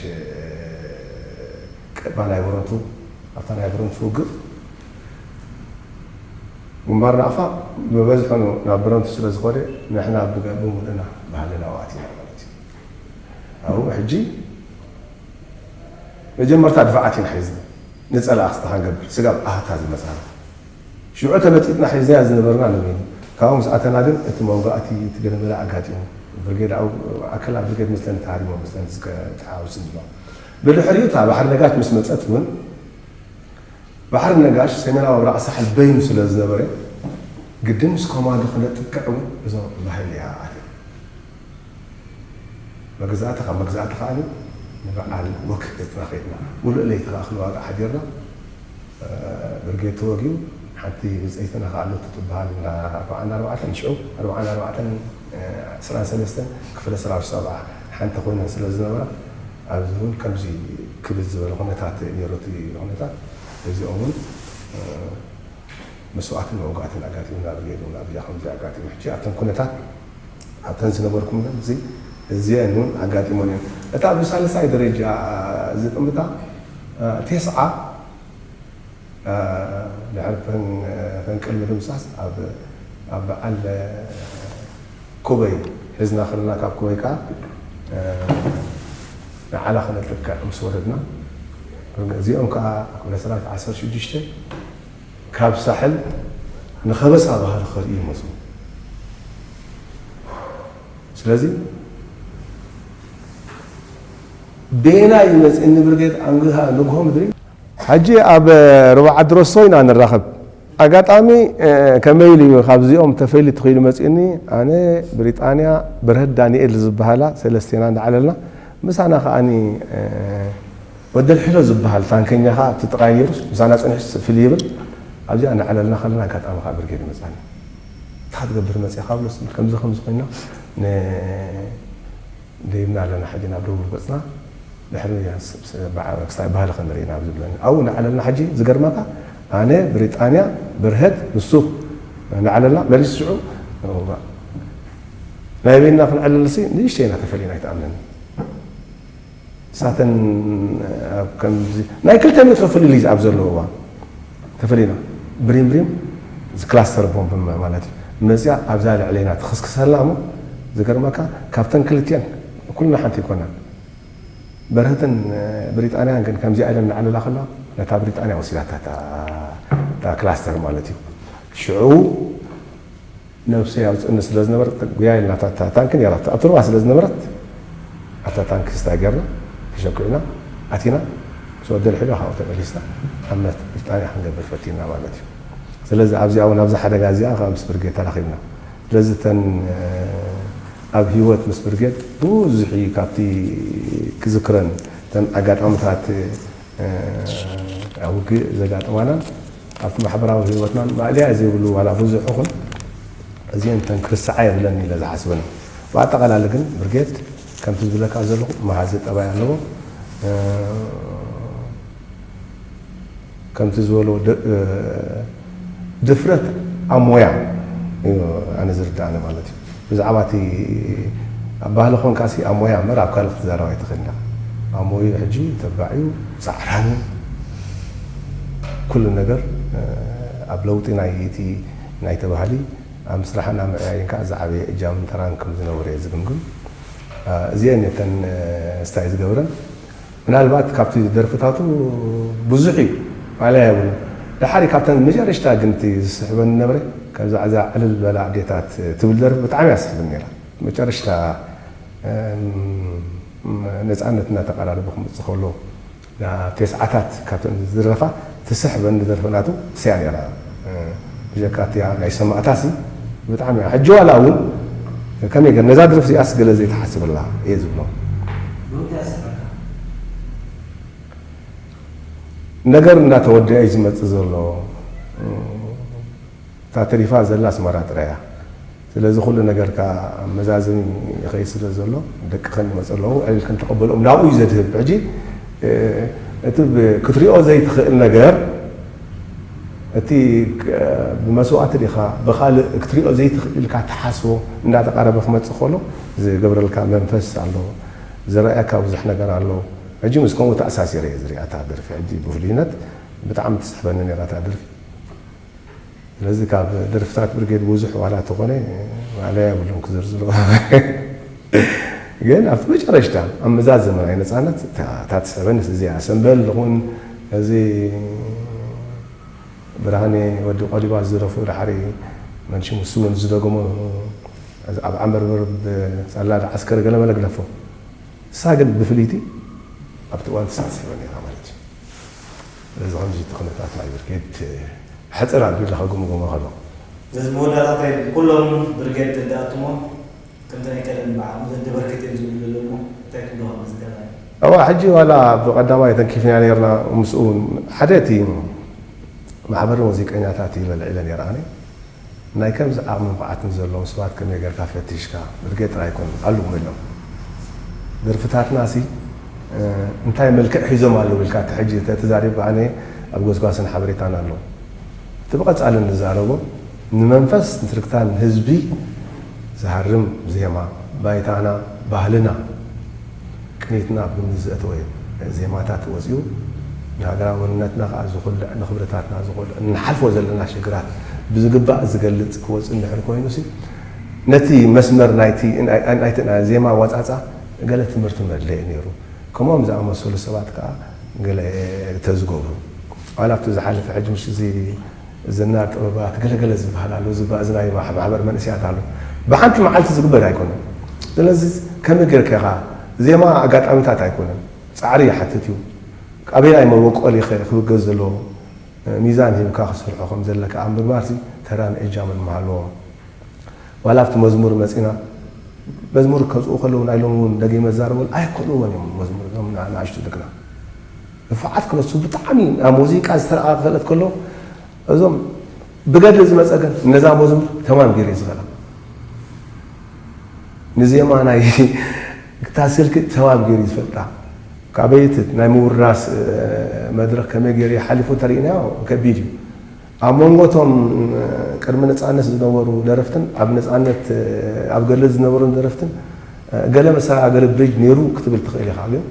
ቅድማ ናይ በረንቱ ኣብታ ናይ በረንቱ ውግእ ግንባር ናቕፋ ብበዝሑ ናብ በረንቱ ስለ ዝኾነ ንሕና ብምሉእና ባህልና ኣዋእቲና ማለት እዩ ኣብኡ ሕጂ መጀመርታ ድፋዓት ኢና ሒዝና ንፀላእ ክስታ ክንገብር ስጋብ ኣህታ ዝመፃና ሽዑ ተመጢጥና ሒዝናያ ዝነበርና ንበይኑ ካብኡ ምስ ኣተና ግን እቲ መውጋእቲ እቲ ገለመለ ኣጋጢሙ ብርጌድ ኣከላ ብርጌድ ምስለን ተሃሪሞ ምስለን ዝተሓውስ ድማ ብድሕሪኡ እታ ባሕሪ ነጋሽ ምስ መፀት እውን ባሕሪ ነጋሽ ሰሜናዊ ምብራቕ ሳሕል በይኑ ስለ ዝነበረ ግድን ምስ ኮማንዶ ክነጥቅዕ እውን እዞም ባህሊ እያ ኣትዮም መግዛእቲ ካብ መግዛእቲ ከኣ ንበዓል ወክልና ከይድና ሙሉእ ለይቲ ከኣ ክንዋጋእ ሓዲርና ብርጌድ ተወጊኡ ሓንቲ ብፀይትና ከኣ ሎቱ ትበሃል እንዳ ኣርባዓን ኣርባዕተን ሽዑ ኣርባዓን ኣርባዕተን ዕስራን ሰለስተን ክፍለ ሰራዊት ሰብዓ ሓንቲ ኮይነን ስለ ዝነበራ ኣብዚ እውን ከምዚ ክብል ዝበለ ኩነታት ነይሩ እቲ ኩነታት እዚኦም እውን መስዋእትን መውጋእትን ኣጋጢሙና ብጌዱ ኣብዚኣ ከምዚ ኣጋጢሙ ሕጂ ኣብተን ኩነታት ኣብተን ዝነበርኩም እዚ እዚአን እውን ኣጋጢሞን እየን እታ ብሳልሳይ ደረጃ ዝጥምታ ቴስዓ ድሕሪ ፈንቅል ምድምሳስ ኣብ በዓል ኮበይ ሒዝና ከለና ካብ ኮበይ ከዓ ንዓላ ክነጥቅዕ ምስ ወረድና እዚኦም ከዓ ክፍለ ሰራዊት ዓሰርተ ሽዱሽተ ካብ ሳሕል ንኸበሳ ባህሪ ክርኢ ይመፁ ስለዚ ቤና ይመፅእኒ ብርጌድ ኣንግሃ ንግሆ ምድሪ ሕጂ ኣብ ሩባ ዓዲ ሮሶ ኢና ንራኸብ ኣጋጣሚ ከመይ ኢሉ እዩ ካብዚኦም ተፈይሉ ተኽኢሉ መፂኡኒ ኣነ ብሪጣንያ ብርሀት ዳንኤል ዝበሃላ ሰለስቴና እንዳዓለልና ምሳና ከዓኒ ወደል ሕሎ ዝበሃል ታንከኛ ከዓ ኣብቲ ጥራይ ነይሩስ ምሳና ፀኒሑስ ፍል ይብል ኣብዚኣ እንዳዓለልና ከለና ኣጋጣሚ ከዓ ብርጌድ ይመፃኒ እንታይ ትገብር መፂእካ ብሎስ ከምዚ ከምዚ ኮይና ደይብና ኣለና ሕጂ ናብ ደቡብ ገፅና ድሕሪ ክስታይ ባህሊ ክንርኢ ናብ ዝብለኒ ኣብኡ ንዓለልና ሕጂ ዝገርመካ ኣነ ብሪጣንያ ብርሀት ንሱ ንዓለልና መሊስ ሽዑ ናይ በይንና ክንዕልልሲ ንእሽተይ ኢና ተፈሊና ኣይትኣምነኒ እሳተን ከምዚ ናይ ክልተ ሜትሮ ፍልልይ ኣብ ዘለዎ እዋን ተፈሊና ብሪም ብሪም እዚ ክላስተር ቦምብ ማለት እዩ መፅያ ኣብዛ ልዕለና ትኽስክሰልና እሞ ዝገርመካ ካብተን ክልቲአን ኩልና ሓንቲ ይኮናን በርህትን ብሪጣንያን ግን ከምዚኣ ኢለን ንዓለላ ከለዋ ነታ ብሪጣንያ ወሲዳታ እታ ክላስተር ማለት እዩ ሽዑ ነብሰይ ኣውፅእኒ ስለ ዝነበረት ጉያ ኢልና እታ ታንኪ ነይራ ኣብቲ ሩባ ስለ ዝነበረት ኣብታ ታንኪ ስታይ ጌርና ተሸኪዕና ኣቲና ምስ ወደል ሒዶ ካብኡ ተመሊስና ኣብ ብሪጣንያ ክንገብር ፈቲና ማለት እዩ ስለዚ ኣብዚኣ እውን ኣብዛ ሓደጋ እዚኣ ከዓ ምስ ብርጌድ ተራኺብና ስለዚ ተን ኣብ ህይወት ምስ ብርጌድ ብዙሕ እዩ ካብቲ ክዝክረን ተን ኣጋጣምታት ኣብ ውግእ ዘጋጥማናን ኣብቲ ማሕበራዊ ህይወትናን ማእለያ ዘይብሉ ዋላ ብዙሕ ይኹን እዚአን ተን ክርስዓ የብለን ኢለ ዝሓስበን ብኣጠቓላሊ ግን ብርጌድ ከምቲ ዝብለካ ዘለኹ መሃዚ ጠባይ ኣለዎ። ከምቲ ዝበሎ ድፍረት ኣብ ሞያ እዩ ኣነ ዝርዳእኒ ማለት እዩ። ብዛዕባ እቲ ኣብ ባህሊ ኮንካሲ ኣብ ሞያ እምበር ኣብ ካልእ ክትዛረብ ኣይትኽእልን ኢኻ። ኣብ ሞይኡ ሕጂ ተባዕ እዩ፣ ጻዕራም እዩ። ኩሉ ነገር ኣብ ለውጢ ናይ እቲ ናይቲ ባህሊ ኣብ ምስራሕን ኣብ ምዕባይን ከዓ ዝዓበየ እጃምን ተራን ከም ዝነበረ እየ ዝግምግም። እዚአን እተን ስታይ ዝገብረን ምናልባት ካብቲ ደርፍታቱ ብዙሕ እዩ ማለያ የብሉን። ድሓሪ ካብተን መጨረሽታ ግን እቲ ዝስሕበኒ ነበረ ካብዛ እዛ ዕልል በላ ኣዴታት ትብል ደርፊ ብጣዕሚ እያ ትስሕበኒ ነይራ። መጨረሽታ ነፃነት እናተቀራረበ ክመፅእ ከሎ ተስዓታት ካብተን ዝደረፋ ትስሕበኒ ደርፊ ናቱ እሲያ ነይራ። ብጀካ እቲያ ናይ ሰማእታሲ ብጣዕሚ እያ። ሕጂ ዋላ እውን ከመይ ገር ነዛ ደርፊ እዚኣስ ገለ ዘይተሓስበላ እየ ዝብሎ። ነገር እንዳተወደአ እዩ ዝመፅእ ዘሎ። እታ ተሪፋ ዘላ ኣስመራ ጥራይ እያ። ስለዚ ኩሉ ነገር ከዓ ኣብ መዛዘሚ ይኸይድ ስለ ዘሎ ደቅኽን ይመፁ ኣለዉ፣ ዕልልክን ተቐበልኦም ናብኡ እዩ ዘድህብ። ሕጂ እቲ ክትሪኦ ዘይትኽእል ነገር እቲ ብመስዋእቲ ዲኻ ብኻልእ ክትሪኦ ዘይትኽእል ኢልካ ትሓስቦ እንዳተቃረበ ክመፅእ ከሎ ዝገብረልካ መንፈስ ኣሎ፣ ዝረኣየካ ብዙሕ ነገር ኣሎ። ሕጂ ምስ ከምኡ ተኣሳሲረ እየ ዝሪኣ እታ ደርፊ። ሕጂ ብፍሉይነት ብጣዕሚ ትስሕበኒ ነይራ እታ ደርፊ። ስለዚ ካብ ደርፍታት ብርጌድ ብዙሕ ዋላ ተኾነ ማእለያ የብሉን ክዝርዝሮ። ግን ኣብቲ መጨረሽታ ኣብ መዛዘሚ ናይ ነፃነት እታ ትስዕበኒ እዚኣ ሰምበል ኹን እዚ ብርሃኔ ወዲ ቆሊባ ዝደረፉ ድሓሪ መንሽሙ ስውን ዝደገሞ ኣብ ዓመርበርብ ጸላድ ዓስከር ገለመለ ግደፎ እሳ ግን ብፍልይቲ ኣብቲ እዋን ትሳትፍ ነራ ማለት እዩ። ስለዚ ከምዚ እቲ ኩነታት ናይ ብርጌድ ሕፅር ኣቢለ ከግምግሞ ከሎ ነዚ መወዳእታታይ ኩሎም ብርጌድ ተዳእትሞ ከምቲ ናይ ቀደም ብዓቕሚ ዘደበርከት እዮም ዝብሉ ዘለዉ እንታይ ትብሎ ከምዚ ገዛ እዋ ሕጂ ዋላ ብቐዳማይ ተንኪፍና ነርና ምስኡ ሓደ እቲ ማሕበር ሙዚቀኛታት ይበልዕለ ነይረ ኣነ ናይ ከምዚ ዓቕምን ብዓትን ዘለዎም ሰባት ከመይ ጌርካ ፈቲሽካ ብርጌድ ጥራይ ኣይኮኑን ኣሉ መሊኦም ደርፍታትና ሲ እንታይ መልክዕ ሒዞም ኣለዉ ኢልካ እቲ ሕጂ ተተዛሪብ ኣነ ኣብ ጎስጓስን ሓበሬታን ኣሎ እቲ ብቐጻሊ ንዛረቦ ንመንፈስ ንትርክታን ንህዝቢ ዝሃርም ዜማ ባይታና ባህልና ቅኒትና ኣብ ግምት ዘእተወ ዜማታት ወፂኡ ንሃገራዊ መንነትና ከዓ ዝኹልዕ ንክብርታትና ዝኹልዕ ንሓልፎ ዘለና ሽግራት ብዝግባእ ዝገልፅ ክወፅእ እንድሕር ኮይኑ ሲ ነቲ መስመር ናይቲ ናይቲ ዜማ ኣወፃፃ ገለ ትምህርቲ መድለየ ነይሩ ከምኦም ዝኣመሰሉ ሰባት ከዓ ገለ ተዝገብሩ ዋላ ኣብቲ ዝሓለፈ ሕጂ ምሽ እዚ ዝናር ጥበባት ገለገለ ዝበሃል ኣሎ እዚ ባእዚ ናይ ማሕ- ማሕበር መንእሰያት ኣሎ ብሓንቲ መዓልቲ ዝግበር ኣይኮነን ስለዚ ከመይ ጌርካ ኢኻ ዜማ ኣጋጣሚታት ኣይኮነን ፃዕሪ ይሓትት እዩ ኣበየናይ መበቆል ኢኸ ክብገስ ዘለዎ ሚዛን ሂብካ ክሰርሖ ከም ዘለካ ኣብ ምግባር ሲ ተራን እጃምን ምሃለዎ ዋላ ኣብቲ መዝሙር መፂና መዝሙር ከምፅኡ ከለዉ ናይ ሎሚ እውን ደጊመ ዛረበሉ ኣይክእልዎን እዮም መዝሙር እዞም ንኣሽቱ ደቅና ንፉዓት ክነሱ ብጣዕሚ ናብ ሙዚቃ ዝተረኣ ክእለት ከሎ እዞም ብገድሊ ዝመፀ ግን ነዛ መዝሙር ተማም ገይሩ እዩ ዝኽእላ ንዜማ ናይ ክታስልክ ተማም ገይሩ እዩ ዝፈልጣ ካበይቲ ናይ ምውራስ መድረክ ከመይ ገይሩ ሓሊፉ ተሪእናዮ ከቢድ እዩ ኣብ መንጎ እቶም ቅድሚ ነፃነት ዝነበሩ ደረፍትን ኣብ ነፃነት ኣብ ገድሊ ዝነበሩን ደረፍትን ገለ መሰጋገሪ ብሪጅ ነይሩ ክትብል ትኽእል ኢኻ ግን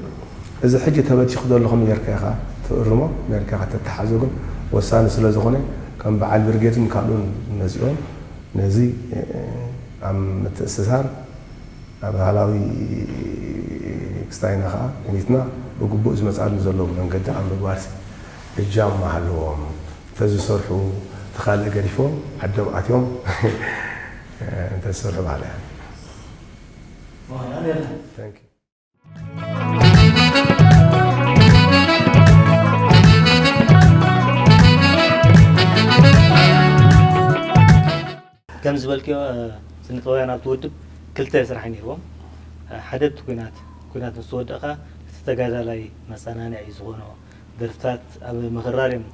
እዚ ሕጂ ተበቲኹ ዘሎ ከመይ ጌርካ ኢኻ ትእርሞ ከመይ ጌርካ ኢኻ ተተሓዞ ግን ወሳኒ ስለ ዝኾነ ከም በዓል ብርጌድን ካልኡን መፂኦም ነዚ ኣብ ምትእስሳር ኣብ ባህላዊ ክስታይና ከዓ ሚትና ብግቡእ ዝመፃሉ ዘለዉ መንገዲ ኣብ ምግባር እጃም ኣለዎም እንተዝሰርሑ እቲ ካልእ ገዲፎም ዓዶም ኣትዮም እንተዝሰርሑ ባህላ እያ ከም ዝበልክዮ ስነ ጥበባውያን ኣብቲ ውድብ ክልተ ስራሕ ነይርዎም ሓደ እቲ ኩናት ኩናት ምስ ተወደእ ከዓ እቲ ተጋዳላይ መፀናንዒ ዝኾኖ ደርፍታት ኣብ ምኽራር እዮም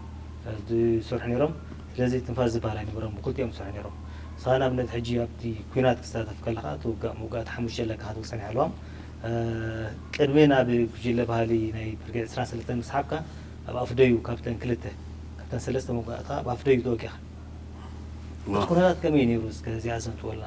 ዝሰርሑ ነይሮም ስለዚ ትንፋስ ዝበሃል ኣይነበሮም ብክልቲኦም ዝሰርሑ ነይሮም ንኣብነት ሕጂ ኣብቲ ኲናት ክሳተፍ ከለኻ እቲ ውጋእ መውጋእቲ ሓሙሽተ ኣለካ ክትብል ጸኒሕልዎም። ቅድሚ ናብ ጉጅለ ባህሊ ናይ ብርጌድ ዕስራን ሰለስተን ምስሓብካ ኣብ ኣፍደዩ ካብተን ክልተ ካብተን ሰለስተ መውጋእትኻ ኣብ ኣፍደዩ ተወጊእኻ። እቲ ኩነታት ከመይ ነይሩ? እስከ እዚኣ ዘንትወልና።